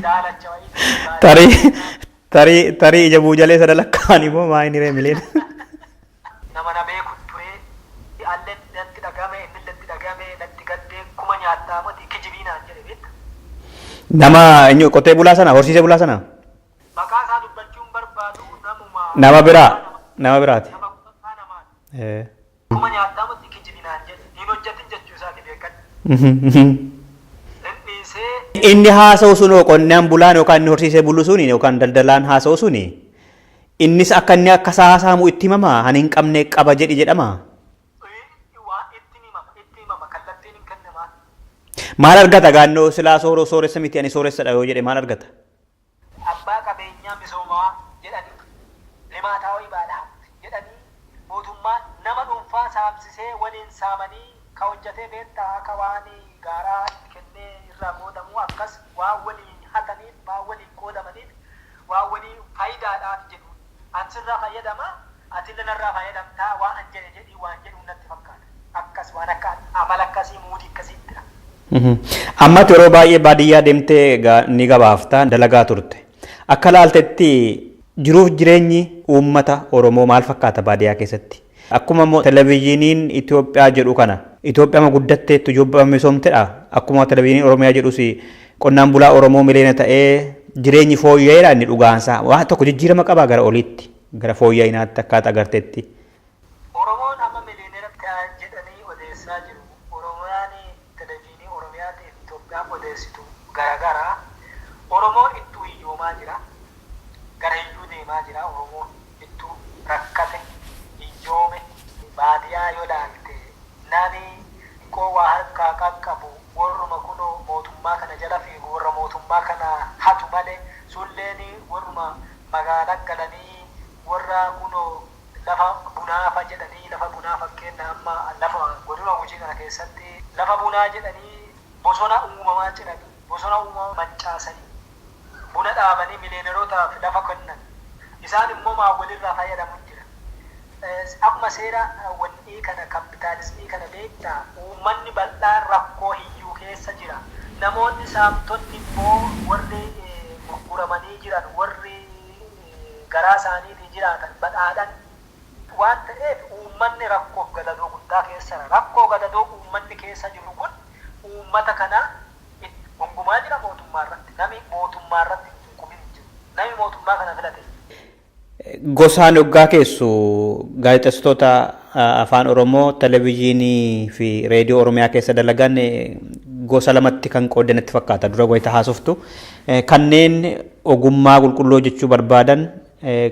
daalacha wayii. Tarii ija muujalee sana lakkaa'an immoo maa inni ree miliyoona? Nama na beeku ture. Allee natti dhagame, inni natti dhagame, natti gaddee, kuma nyaattaa mati kijibii naan jedhe beekta. Nama eenyu, qotee bulaa sana, horsiisee bulaa sana? Maqaa isaa dubbachuun barbaadu, namuma. Nama biraa, nama biraati. Nama maqaa namaati. Kuma nyaattaa mati kijibii naan jedhe. Hin hojjetin jechuu isaati beekadhu. Inni dhiisee. Inni haasa'u sun, qonnaan bulaan yookaan inni horsiisee bulu suni yookaan daldalaan haasa'u suni, innis akka inni akka isaa haasa'amu itti himamaa, hani hin qabne qaba jedhi jedhama. Waan itti himama, itti himama, kallattiin hin kennamaa. Maal argata gaannoo silaa sooressa miti, ani sooressadha yoo jedhe maal argata? Abbaa qabeenyaa misoomaa jedhanii, limaataawii baadhaa jedhanii, mootummaan nama dhuunfaa saamsisee waliin saamanii ka hojjetee beektaa, akka waan gaaraa itti kennee irraa qoodamuu, akkas waan waliin hataniif, waan waliin qoodamaniif, waan waliin faayidaadhaaf jedhu. An sirraa fayyadama, atillee narraa fayyadamtaa, waan an jedhe jedhii waan jedhu natti fakkaata. Akkas waan akka amala akkasii, muudii akkasiittidha. Ammatti yeroo baay'ee baadiyyaa deemtee ni gabaaftaa dalagaa turte. Akka laaltetti jiruuf jireenyi uummata Oromoo maal fakkaata baadiyyaa keessatti? Akkuma immoo televizyiiniin Itoophiyaa jedhu kana, Itoophiyaa guddatteettu, Itoophiyaa misoomtedha. Akkuma televizyiiniin Oromiyaa jedhus qonnaan bulaa Oromoo miliyoona ta'ee jireenyi fooyya'eedha, inni dhugaansaa. Waan tokko jijjiirama qabaa gara oliitti, gara fooyya'inaatti akkaataa agarteetti? Oromoon amma miliyoonera ta'an jedhanii odeessaa jiru. Oromiyaan televizyiinii Oromiyaatiif Itoophiyaan odeessitu garagaraa. Oromoon ittuu hiyyoomaa jira. Gara hiyyuu deemaa jira. Oromoon ittuu rakkate, hiyyoome. Baadiyaa yoo laalte nami xiqqoo waa harkaa qaqqabu warruma kunoo mootummaa kana jala fiigu, warra mootummaa kana hatu malee, sulleen warruma magaalaa galanii, warra kunoo lafa bunaafa jedhanii, lafa bunaa, fakkeenya amma lafa godina Gujii kana keessatti lafa bunaa jedhanii bosona uumamaa ciranii, bosona uumamaa mancaasanii, buna dhaabanii miliyoonerotaaf lafa kennan. Isaan immoo maa walirraa fayyadamu jira. Akkuma seera wanni kana kapitaalismii kana beektaa, uummanni bal'aan rakkoo hiyyuu keessa jira. Namoonni saamtonni immoo warri gurguramanii jiran, warri garaa isaaniitiin jiraatan badhaadhan waan ta'eef, uummanni rakkoof gadadoo guddaa keessa jira. Rakkoo gadadoo uummanni keessa jiru kun uummata kana gungumaa jira mootummaa irratti. Nami mootummaa irratti hin gungumin hin jiru. Nami mootummaa kana filate. Gosaan hoggaa keessu gaazexeessitoota afaan Oromoo televezyiinii fi reediyoo Oromiyaa keessa dalagan gosa lamatti kan qoodanitti fakkaata dura wayita haasoftu. Kanneen ogummaa qulqulluu hojjechuu barbaadan,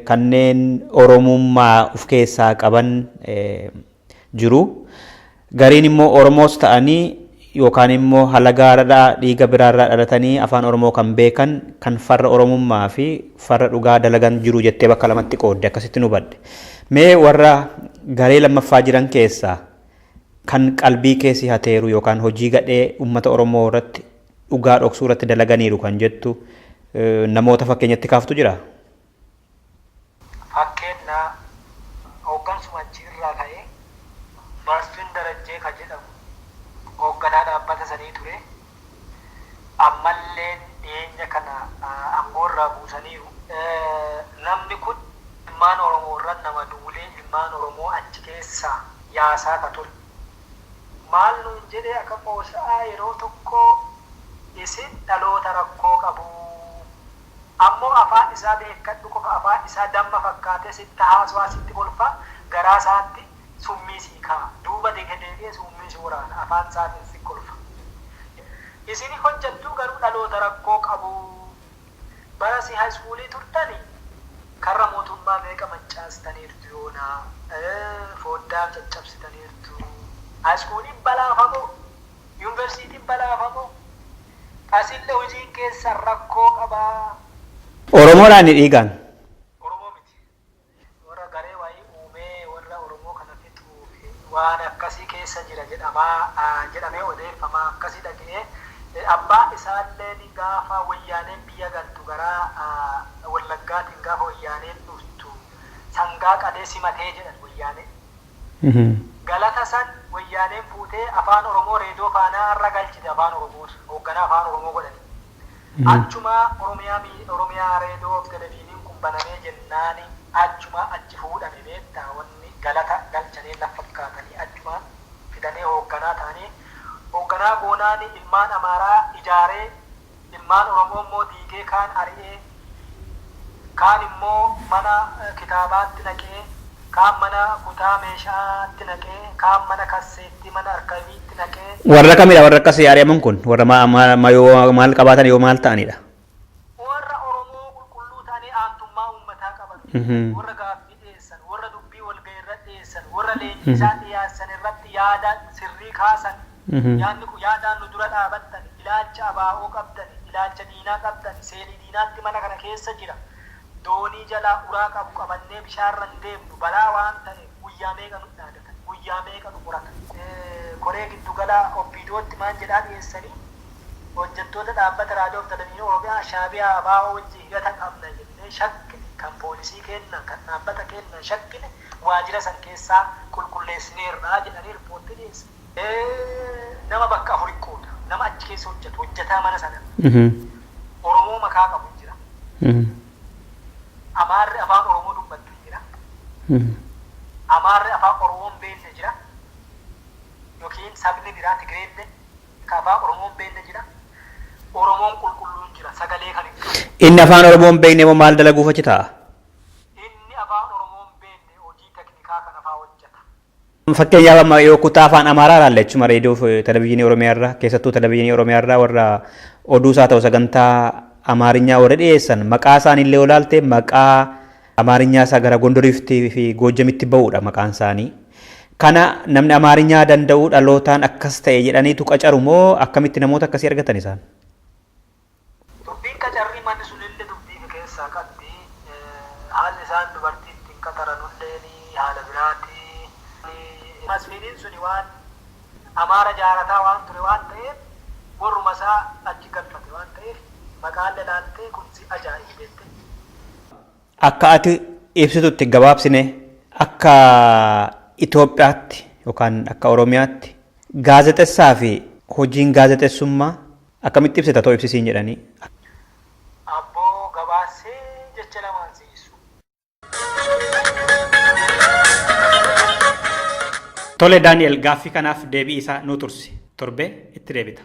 kanneen Oromummaa of keessaa qaban jiru. Gariin immoo Oromoos ta'anii yookaan immoo halagaadhaa dhiiga biraarraa dhalatanii afaan Oromoo kan beekan kan farra Oromummaa fi farra dhugaa dalagan jiru jettee bakka lamatti qoodde akkasitti nu hubadhe. Mee warra garee lammaffaa jiran keessaa kan qalbii keessi hateeru yookaan hojii gadhee uummata Oromoo irratti dhugaa dhoksuu irratti dalaganiiru kan jettu namoota fakkeenyatti kaaftu jira? Fakkeenya hooggansuma achi irraa ka'ee Masfin Darajjee ka jedhamu hoogganaa dhaabbata sanii ture. Ammalleen dhiyeenya kana aangoorraa buusaniiru. Namni kun ilmaan Oromoo irra nama duulee ilmaan Oromoo achi keessaa yaasaa ka ture. Maal nuun jedhee akka qoosaa yeroo tokko, isin dhaloota rakkoo qabu. Ammoo afaan isaa beekkadhu qofa, afaan isaa damma fakkaatee sitti haasawaa, sitti kolfaa, garaa isaatti summii sii kaa'a. Duuba deebi'ee summii si waraana, afaan isaatiin si kolfa. Isin hojjettuu garuu dhaloota rakkoo qabu. Bara si high schoolii turtani karra mootummaa meeqa mancaastaniirtu, yoonaa foddaa caccabsitaniirtu. High schooliin balaafamoo, yuunivarsiitiin balaafamoo, asillee hojiin keessan rakkoo qabaa. Oromoodhaan ni dhiigaan. Oromoo miti. Warra garee wayii uumee warra Oromoo kana fixuu waan akkasii keessa jira jedhamaa jedhamee odeeffamaa akkasii dhaga'ee, abbaa isaallee gaafa wayyaaneen biyya galtu, garaa Wallaggaatiin gaafa wayyaaneen dhuftu sangaa qalee simatee jedhan wayyaanee. Galata san wayyaaneen fuutee afaan Oromoo reediyoo faanaa irra galchite, afaan Oromoo hoogganaa afaan Oromoo godhani. Achuma Oromiyaa Oromiyaa reediyoo fi televezyiiniin kun banamee jennaani achuma achi fuudhame, beektaa, wanni galata galchanii na fakkaatanii achuma fidanii hoogganaa ta'anii, hoogganaa goonaani ilmaan Amaaraa ijaaree, ilmaan Oromoo immoo diigee, kaan ari'ee, kaan immoo mana kitaabaatti naqee, kaan mana kutaa meeshaatti naqee, kaan mana kasseetti, mana arkaayiviitti naqee. Warra kamidha warra akkasii ari'aman kun? Warra yoo maal qabaatan, yoo maal ta'anidha? Warra Oromoo qulqulluu ta'anii aantummaa uummataa qaban, warra gaaffii dhiyeessan, warra dubbii walgahii irratti dhiyeessan, warra leenjisaa dhiyeessan irratti yaada sirrii kaasan. Yaadni kun yaadaan nu dura dhaabattan, ilaalcha abaa'oo qabdan, ilaalcha diinaa qabdan, seelii diinaatti mana kana keessa jira. Doonii jalaa uraa qabu qabannee bishaarra hin deemnu, balaa waan ta'eef guyyaa meeqa nu dhaadatan, guyyaa meeqa nu qoratan. Koree giddugala OPDOtti maal jedhaa dhiyeessanii, hojjettoota dhaabbata raadiyoo fi televezyiinii Oromiyaa Shaabiyaa abaa'oo wajjin hidhata qabna jennee shakkine, kan poolisii kennan, kan dhaabbata kennan shakkine, waajjira san keessaa qulqulleessineerra jedhanii riippoortii dhiyeessan. Nama bakka afuri qooda. Nama achi keessa hojjetu, hojjetaa mana sana. Oromoo makaa qabu jira. Amaarri afaan Oromoo dubbattu jira. Amaarri afaan Oromoo hin beekne jira. Yookiin sabni biraa Tigireellee ka afaan Oromoo hin beekne jira. Oromoon qulqulluun jira, sagalee kan hin qabu. Inni afaan Oromoo hin beekne immoo maal dalaguuf achi ta'a? Inni afaan Oromoo hin beekne hojii teknikaa kana fa'aa hojjeta. Fakkeenyaaf amma yoo kutaa afaan Amaaraa ilaalle, achuma reediyoo fi televezyiinii Oromiyaa irraa, keessattuu televezyiinii Oromiyaa irraa warra oduu isaa ta'u sagantaa Amaarinyaa warra dhiyeessan, maqaa isaanii illee olaalte maqaa Amaarinyaa isaa gara Gondoriiftii fi Goojjamitti ba'uudha maqaan isaanii. Kana namni Amaarinyaa danda'u dhalootaan akkas ta'e jedhaniitu qacaru moo akkamitti namoota akkasii argatan isaan? Dubbiin qacarrii manni sunillee dubbii keessaa qabdi. Haalli isaan dubartii ittiin qaxaranullee haala biraati. Masfiiniin suni waan Amaara jaarataa waan ture waan ta'eef, warruma isaa achi galfate waan ta'eef, maqaan laaltee kun si ajaa'ibu beekte. Akka ati ibsitutti gabaabsine, akka Itoophiyaatti yookaan akka Oromiyaatti gaazexessaa fi hojiin gaazexessummaa akkamitti ibsita ta'u ibsisiin jedhanii? Abboo, gabaasee jecha lamaan siisu. Tole Daani'el, gaaffii kanaaf deebii isaa nu tursi. Torbee itti deebita.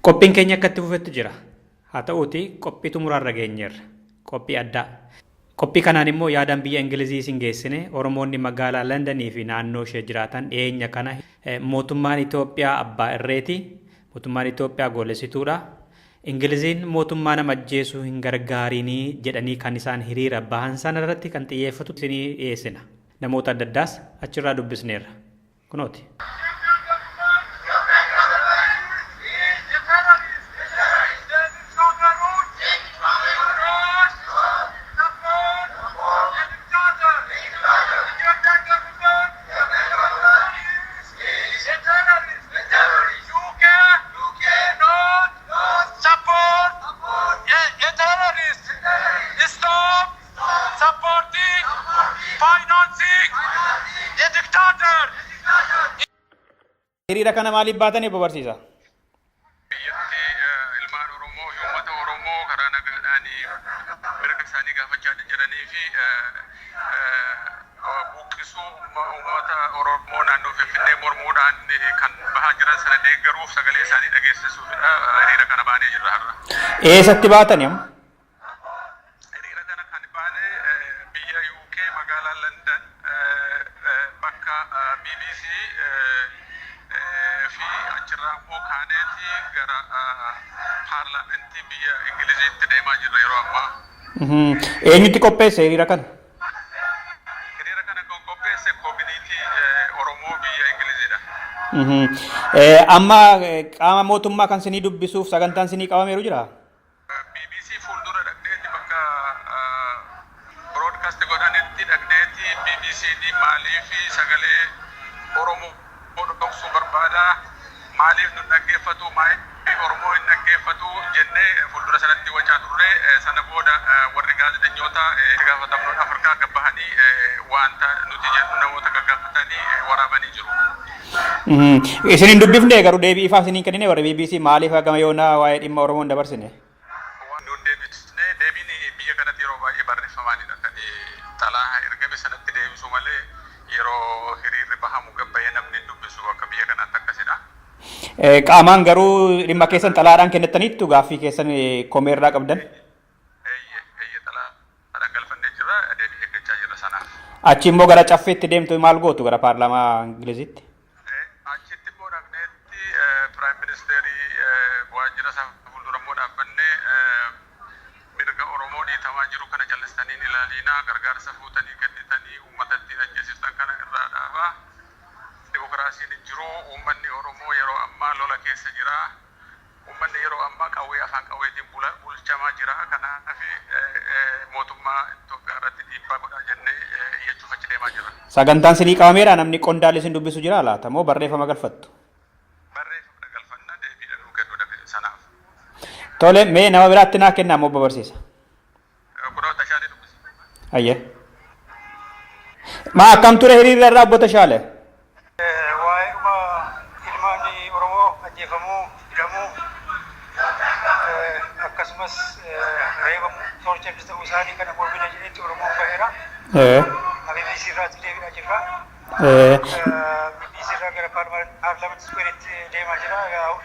Qophiin keenya akka itti fufetti jira. Haa ta'uuti qophii xumuraarra geenyeerra. Qophii addaa. Qophii kanaan immoo yaadaan biyya Ingilizii isin geessine. Oromoonni magaalaa Londanii fi naannoo ishee jiraatan dhiyeenya kana mootummaan Itoophiyaa abbaa irreeti. Mootummaan Itoophiyaa goolessituudha. Ingiliziin mootummaa nama ajjeesuu hin gargaarinii jedhanii kan isaan hiriira bahan sana irratti kan xiyyeeffatu isinii dhiyeessina. Namoota adda addaas achirraa dubbisneerra. Kunooti. Hiriira kana maaliif baatanii barsiisa? Biyyatti ilmaan Oromoo fi uummata Oromoo karaa nagaadhaan mirga isaanii gaafachaa jiranii fi buqqisuu uummata Oromoo naannoo Finfinnee mormuudhaan kan bahaa jiran sana deeggaruuf, sagalee isaanii dhageessisuufidha hiriira kana baanee jirra har'a. Eessatti baatanii amma? Hiriira kana kan baane biyya UK, magaalaa London, bakka BBC fi achirraa immoo kaaneeti gara paarlaamentii biyya Ingiliziitti deemaa jirra yeroo ammaa. Eenyutti qopheesse hiriira kana? Hiriira kana kan qopheesse community Oromoo biyya Ingiliziidha. Amma qaama mootummaa kan sinii dubbisuuf sagantaan sinii qabameeru jira? BBC fuuldura dhaqneeti, bakka broadcast godhanitti dhaqneeti, BBC'n maaliif sagalee Oromoo dhoksuu barbaada, maaliif nu dhaggeeffatu, maaliif Oromoo hin dhaggeeffatu jennee fuuldura sanatti wacaa turre. Sana booda warri gaazexeessitoota itti gaafatamtoota Afrikaa gabbahanii wanta nuti jennu namoota gaggaafatanii waraabanii jiru. Isin hin dubbifne garuu, deebii ifaa isin hin kennine warri BBC, maaliif hagama yoonaa waa'ee dhimma Oromoo hin dabarsine? Nuun deebisne. Deebiin biyya kanatti yeroo baay'ee barreeffamaanidha kan xalaa ergame sanatti deebisu malee, yeroo hiriirri bahamu gabbayee namni hin dubbisu. Akka biyya kanaatti akkasidha. Qaamaan garuu dhimma keessan xalaadhaan kennattaniittu, gaaffii keessan komeerraa qabdan? Eeyyee, eeyyee, xalaadhaan galfannee jirra, deebii eeggachaa jirra sanaaf. Achi immoo gara caffeetti deemtu, maal gootu gara paarlaamaa Ingilizitti? Achitti immoo dhaqneetti Prime Ministerii waajjira isaa fuuldura immoo dhaabbannee, mirga Oromoo dhiitamaa jiru kana callistanii hin ilaaliinaa, gargaarsa fuutanii kennitanii uummata ittiin ajjeesiftan kana irraa dhaabaa. Dimokiraasiin hin jiru, uummanni Oromoo yeroo ammaa lola keessa jira. Uummanni yeroo ammaa qawwee afaan qawweetiin bulchamaa jira. Kanaaf mootummaa Itoophiyaa irratti dhiibbaa godhaa jennee iyyachuuf achi deemaa jirra. Sagantaan sinii qabameera, namni qondaalli isin dubbisu jira laata moo barreeffama galfattu? Barreeffama galfanna, deebiidha nuu kennu sanaaf. Tole, mee nama biraatti naa kennaa moo barsiisa? Kunoo Tashaalee dubbisa. Ayyee. Maa akkam ture hiriirra irraa, obbo Tashaale? Waa'ee dhuma ilmaan Oromoo ajjeefamuu, hidhamuu, akkasumas reebamuu, torture ta'uu isaanii kana mormina jedhetti Oromoon baheera. BBC irraatti deebi'aa jirra. BBC irraa gara Parliament Squareetti deemaa jira.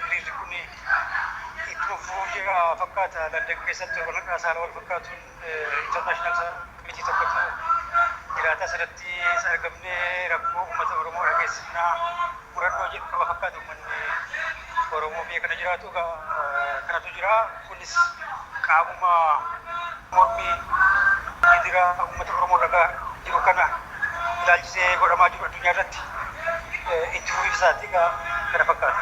Hiriirri kun itti fufuu jira fakkaata. London keessatti torban har'aa saala wal fakkaatuun international summit tokkotu jiraata. Sanatti argamnee rakkoo uummata Oromoo dhageessifnaa murannoo jedhu qaba fakkaata uummanni Oromoo biyya kana jiraatu. Kanatu jira. Kunis qaamuma mormii gidiraa uummata Oromoo irra jiru kana ilaalchisee godhamaa jiru addunyaa irratti itti fufiinsaati kana fakkaata.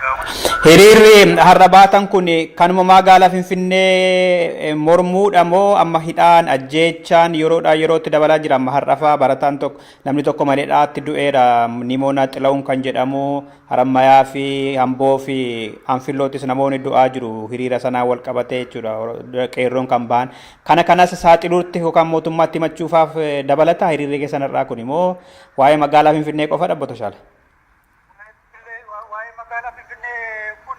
Hiriirri har'a baatan kun kanuma magaalaa Finfinnee mormuudha moo amma hidhaan ajjeechaan yeroodhaa yerootti dabalaa jira? Amma har'a fa'aa barataan tokko, namni tokko maneedhaatti du'eera, Nimoonaa Xila'uun kan jedhamu. Harammayaa fi Amboo fi Anfillootis namoonni du'aa jiru hiriira sanaan wal qabatee jechuudha, qeerroon kan bahan. Kana kanas saaxiluutti yookaan mootummaatti himachuufaaf dabalata hiriirri keessan har'aa kun immoo waa'ee magaalaa Finfinnee qofa dha, obbo Tashaale? Waa'ee magaalaa Finfinnee kun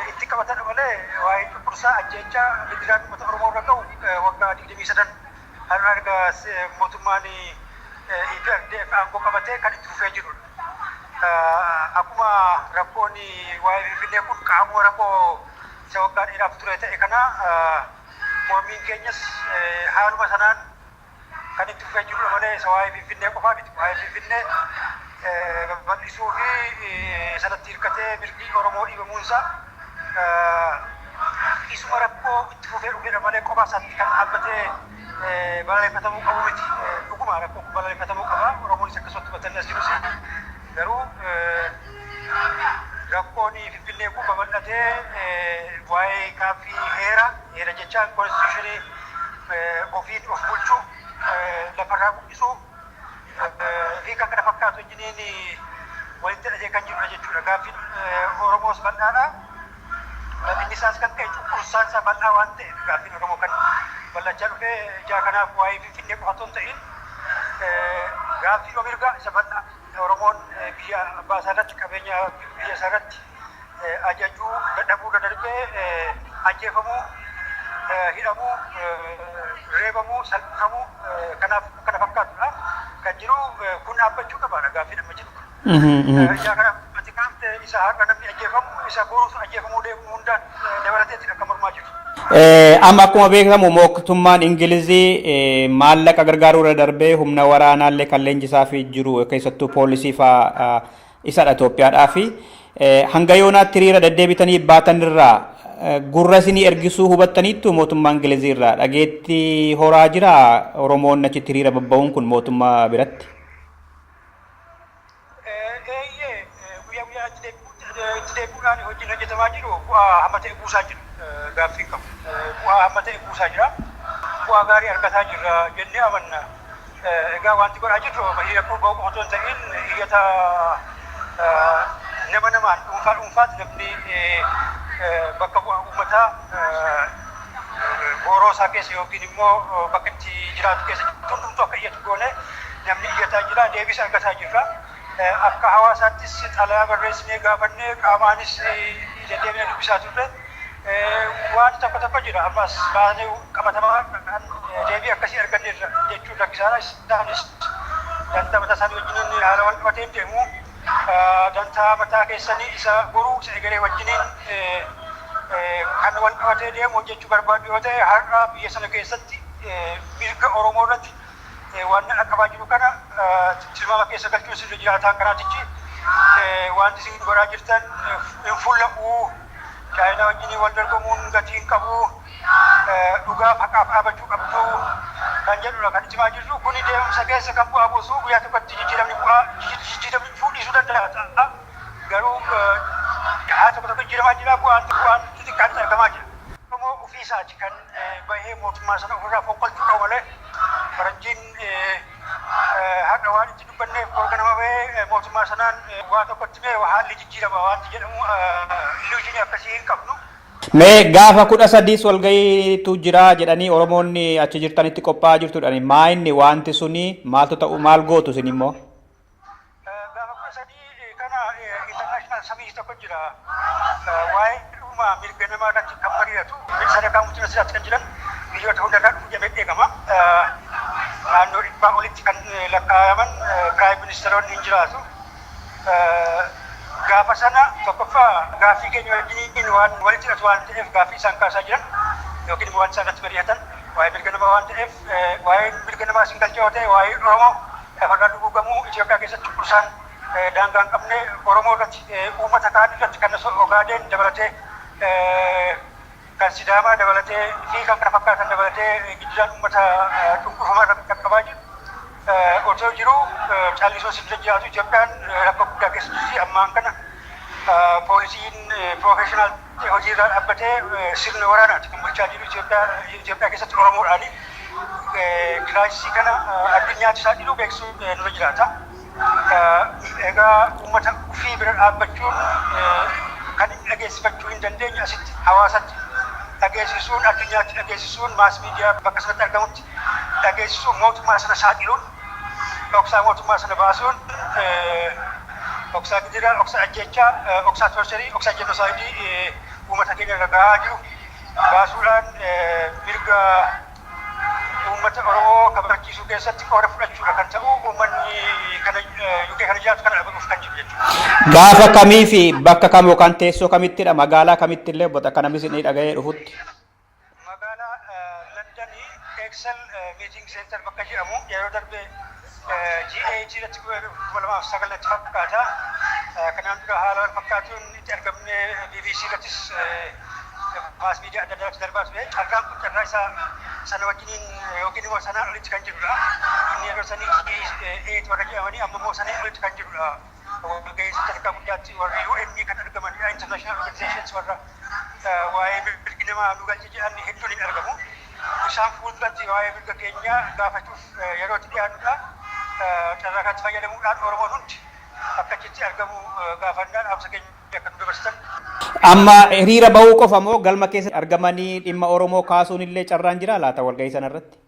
itti qabatadha malee, waa'ee cunqursaa, ajjeechaa, gidiraan uummata Oromoo irra ga'u waggaa 23 har'a erga mootummaan EPRDF aangoo qabatee kan itti fufee jirudha. Akkuma rakkoon waa'ee Finfinnee kun qaamuma rakkoo isa waggaa dheeraaf ture ta'e kana, mormiin keenyas haaluma sanaan kan itti fufee jirudha malee isa waa'ee Finfinnee qofaa miti. Waa'ee Finfinnee babal'isuu fi sanatti hirkatee mirgi Oromoo dhiibamuunsaa isuma rakkoo itti fufee dhufedha malee kophaa isaatti kan dhaabbatee balaaleffatamuu qabu miti. Dhuguma rakkoo kun balaaleffatamuu qaba. Oromoonis akkasumatti hubatanii as jirus. Garuu rakkoon Finfinnee kun babal'atee waa'ee gaaffii heera, heera jechaan constitution, ofiin of bulchuu, lafarraa buqqisuu fi kan kana fakkaatu wajjiniin walitti hidhatee kan jirudha jechuudha. Gaaffiin Oromoos bal'aadha. Bal'inni isaas kan ta'e cunqursaan isaa bal'aa waan ta'eef gaaffiin Oromoo kan bal'achaa dhufee ijaa kanaaf waa'ee Finfinnee qofa otoo hin ta'in gaaffii mirga isa bal'aa Oromoon biyya abbaa isaa irratti, qabeenya biyya isaa irratti ajajuu dadhabuu irra darbee ajjeefamuu, hidhamuu, reebamuu, salphifamuu kanaaf kana fakkaatudha. Kan jiru kun dhaabbachuu qabaadha gaaffiin amma jiru. Ijaa kanaaf ati kaafte isa har'a namni ajjeefamu, isa boruus ajjeefamuu deemu hunda dabalateetti akka mormaa jiru. Amma akkuma beekamu mootummaan Ingilizii maallaqa gargaaruu irra darbee humna waraanaallee kan leenjisaa fi jiru, keessattuu poolisii fa'aa isadha Itoophiyaadhaa fi hanga yoonaatti hiriira deddeebitanii baatan irraa gurra isinii ergisuu hubattaniittu? Mootummaa Ingilizii irraa dhageetti horaa jira Oromoon achitti hiriira babba'uun kun mootummaa biratti? Eeyyee, guyyaa guyyaa itti deebi'uudhaan hojiin hojjetamaa jiru bu'aa hamma ta'e buusaa jira. Gaaffii qabu. Bu'aa hamma ta'e buusaa jira. Bu'aa gaarii argataa jirra jennee amanna. Egaa wanti godhaa jirru hiriira ba'uu qofa otoo hin ta'in iyyata nama namaan, dhuunfaa dhuunfaatti namni bakka bu'aa uummataa gooroo isaa keessa yookiin immoo bakka itti jiraatu keessa hundumtuu akka iyyatu goone, namni iyyataa jira, deebis argataa jirra. Akka hawaasaattis xalayaa barreessinee gaafannee, qaamaanis deddeebinee dubbisaa turre. Waan tokko tokko jira, ammas baasnee qabatamaa deebii akkasii arganneerra jechuun rakkisaadha. Isaanis dantaa mataa isaanii wajjiniin haala wal qabateen deemu. Dantaa mataa keessanii isa boruu, isa egeree wajjiniin kan wal qabatee deemu hojjechuu barbaadu yoo ta'e, har'a biyya sana keessatti mirga Oromoo irratti waan dhaqqabaa jiru kana tilmaama keessa galchuun sirri jiraataan kanaatichi wanti isin godhaa jirtan hin fulla'u, Chaayinaa wajjin wal dorgomuun gatii hin qabu, dhugaaf haqaaf dhaabachuu qabdu kan jedhudha kan itti himaa jirru. Kuni deemsa keessa kan bu'aa buusu, guyyaa tokkotti jijjiiramni bu'aa jijjiiramni dhufuu dhiisuu danda'a, garuu haa tokko tokko jijjiiramaa jira, bu'aan xixiqqaanis argamaa jira. Oromoo ofii isaati kan bahee mootummaa sana ofirraa fonqolchuu qabu malee faranjiin har'a waan itti dubbanneef borga nama bahee mootummaa sanaan waa tokkotti mee haalli jijjiirama wanti jedhamu illusion akkasii hin qabnu. Mee gaafa 13 walga'iitu jira jedhanii Oromoonni achi jirtanitti qophaa'aa jirtudhani. Maa inni wanti suni maaltu ta'u, maal gootu isin immoo? Gaafa 13 kana international summit tokko jira. Waa'ee dhuma mirga namaa irratti kan mari'atu, sadarkaa multinationaltti kan jiran biyyoota hundarraa dhufu jedhamee eegama. Naannoo 100 olitti kan lakkaa'aman prime ministeroonni hin jiraatu. Gaafa sana tokkoffaa gaaffii keenya wajjiniin waan walitti hidhatu waan ta'eef, gaaffii isaan kaasaa jiran yookiin immoo waan isaan irratti mari'atan waa'ee mirga namaa waan ta'eef, waa'ee mirga namaa isin galchee yoo ta'e, waa'ee Oromoo lafarraa duguugamuu, Itoophiyaa keessatti cunqursaan daangaa hin qabne Oromoo irratti, uummata kaan irratti, kan Ogaadeen dabalatee, kan Sidaamaa dabalatee fi kan kana fakkaatan dabalatee gidiraan uummata cunqurfamaa irratti qaqqabaa jiru otoo jiru callisuun sin jiraatu. Itoophiyaan rakkoo guddaa keessa jirti. Ammaan kana poolisiin professional hojiirraa dhaabbatee sirna waraanaati kan bulchaa jiru Itoophiyaa keessatti Oromoodhaani. Crisisii kana addunyaatti saaxiluu beeksisuu nurra jiraata. Egaa uummata ofii bira dhaabbachuun kan inni dhageessifachuu hin dandeenye asitti hawaasatti dhageessisuun, addunyaatti dhageessisuun, mass media bakka sanatti argamutti dhageessisuun, mootummaa sana saaxiluun, dhoksaa mootummaa sana baasuun, dhoksaa gidiraa, dhoksaa ajjechaa, dhoksaa torture, dhoksaa genocide uummata keenya irra gahaa jiru baasuudhaan mirga uummata Oromoo kabachiisuu keessatti qooda fudhachuudha kan ta'u. Uummanni kana UK kana jiraatu dhiyaatu kana dhabamuuf kan jiru jechuudha. Gaafa kamii fi bakka kam yookaan teessoo kamittidha, magaalaa kamitti illee obbo akka namni isin dhaga'ee dhufutti? Magaalaa Londonii Excel Meeting Center bakka jedhamu, yeroo darbe G8 irratti 2009tti fakkaata. Kanaan dura haala wal fakkaatuun itti argamne, BBC irrattis, mass media adda addaatti darbaa ture. Carraan kun carraa isaa sana wajjiniin yookiin immoo sanaan olitti kan jirudha. Inni yeroo sanii G8 warra jedhamanii, amma immoo sanii olitti kan jirudha. Walgahii sadarkaa guddaatti warri UN kan argamanidha. International organizations warra waa'ee mirgi namaa nu galche jedhan hedduun hin argamu. Isaan fuulduratti waa'ee mirga keenyaa gaafachuuf yeroo itti dhiyaannudha. Carraa kanatti fayyadamuudhaan Oromoon hundi akka achitti argamu gaafannaan dhaamsa keenya akka nu dabarsitan. Amma hiriira bahuu qofa moo galma keessa argamanii dhimma Oromoo kaasuun illee carraan jira laata walgahii sana irratti?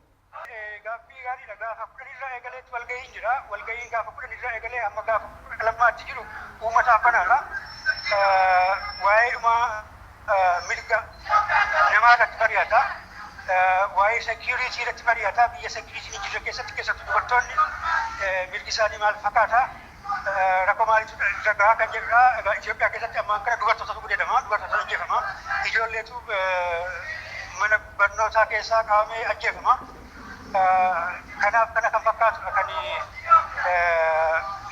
Gaaffii gaariidha. Gaafa 10rraa eegaleetti walgahiin jira. Walgahiin gaafa 10rraa eegalee hamma gaafa 12tti jiru uummataaf banaadha. Waa'ee dhuma mirga namaa irratti mari'ata. Waa'ee security irratti mari'ata. Biyya security hin jirre keessatti keessattuu dubartoonni mirgi isaanii maal fakkaata? Rakkoo maaliitu irra gahaa kan jedhudha. Egaa Itoophiyaa keessatti ammaan kana dubartootatu gudeedama, dubartootatu ajjeefama. Ijoolleetu mana barnootaa keessaa qabamee ajjeefama. Kanaaf kana kan fakkaatudha kan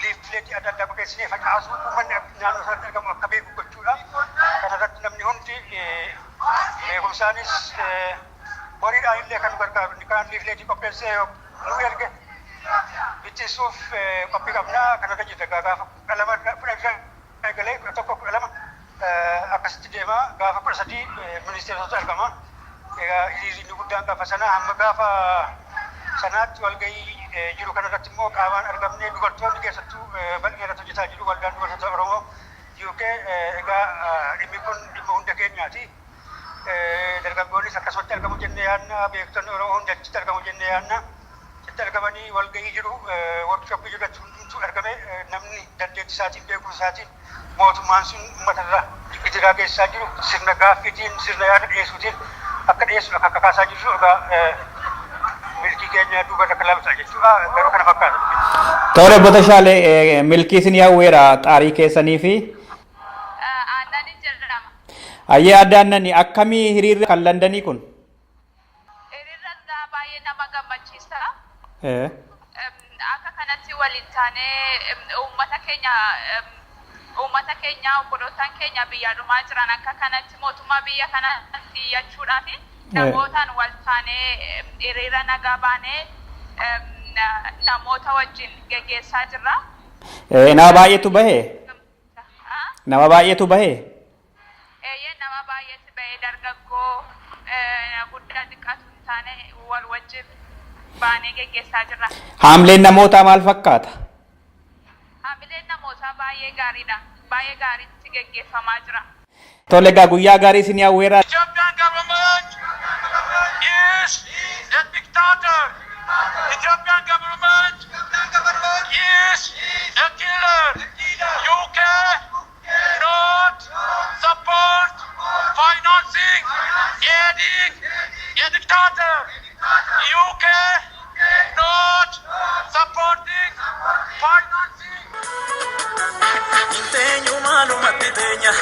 leafletii adda addaa qopheessinee facaasuu, uummanni naannoo sanatti argamu akka beeku gochuudha. Kanarratti namni hundi beekumsaanis horiidhaan illee kan nu gargaaru, inni kaan leafletii qopheessee nu erge bittinsuuf qophii qabna. Kanarra jirra gaafa 12 10 eegalee, 11, 12 akkasitti deema. Gaafa 13 ministeerotatu argama. Egaa hiriirri inni guddaan gaafa sanaa, hamma gaafa sanaatti walgahii jiru kanarratti immoo qaamaan argamnee, dubartoonni keessattuu bal'ina irratti hojjetaa jiru, waldaan dubartoota Oromoo UK. Egaa dhimmi kun dhimma hunda keenyaati. Dargaggoonnis akkasumatti argamu jennee yaadna. Beektonni Oromoo hundi achitti argamu jennee yaadna. Achitti argamanii walgahii jiru, workshopii jiru irratti hundumtuu argame, namni dandeettii isaatiin, beekumsa isaatiin mootummaan sun uummatarra gidiraa geessisaa jiru sirna gaaffiitiin, sirna yaada dhiyeessuutiin akka dhiyeessu akka kakaasaa jirru. Egaa milkii keenya duuba irra kan ilaalu ta'a jechuudha. Garuu kana fakkaata. Tole, obbo Tashaalee, milkii isin hawweera xaarii keessanii fi. Aannanin jedhama. Ayyee, adda Aannani, akkamii hiriirri kan Londonii kun? Hiriirri isaa baay'ee nama gammachiisa. Akka kanatti waliin taanee uummata keenya, obbolootaan keenya biyya dhumaa jiran akka kanatti mootummaa biyya kanatti iyyachuudhaaf namootaan wal taanee hiriira nagaa baanee namoota wajjin geggeessaa jirra. Nama baay'eetu bahe? Nama baay'eetu bahe? Eeyyee, nama baay'eetu bahe. Dargaggoo, guddaa xiqqaatu hin taane wal wajjin baanee geggeessaa jirra. Haamleen namootaa maal fakkaata? Haamileen namootaa baay'ee gaariidha. Baay'ee gaariitti geggeeffamaa jira. Tole, egaa guyyaa gaarii isin hawweera. Ethiopian government is a dictator. Ethiopian government is a killer. UK not support financing aiding a dictator. UK not supporting financing. Inteenyu maalumatti teenya.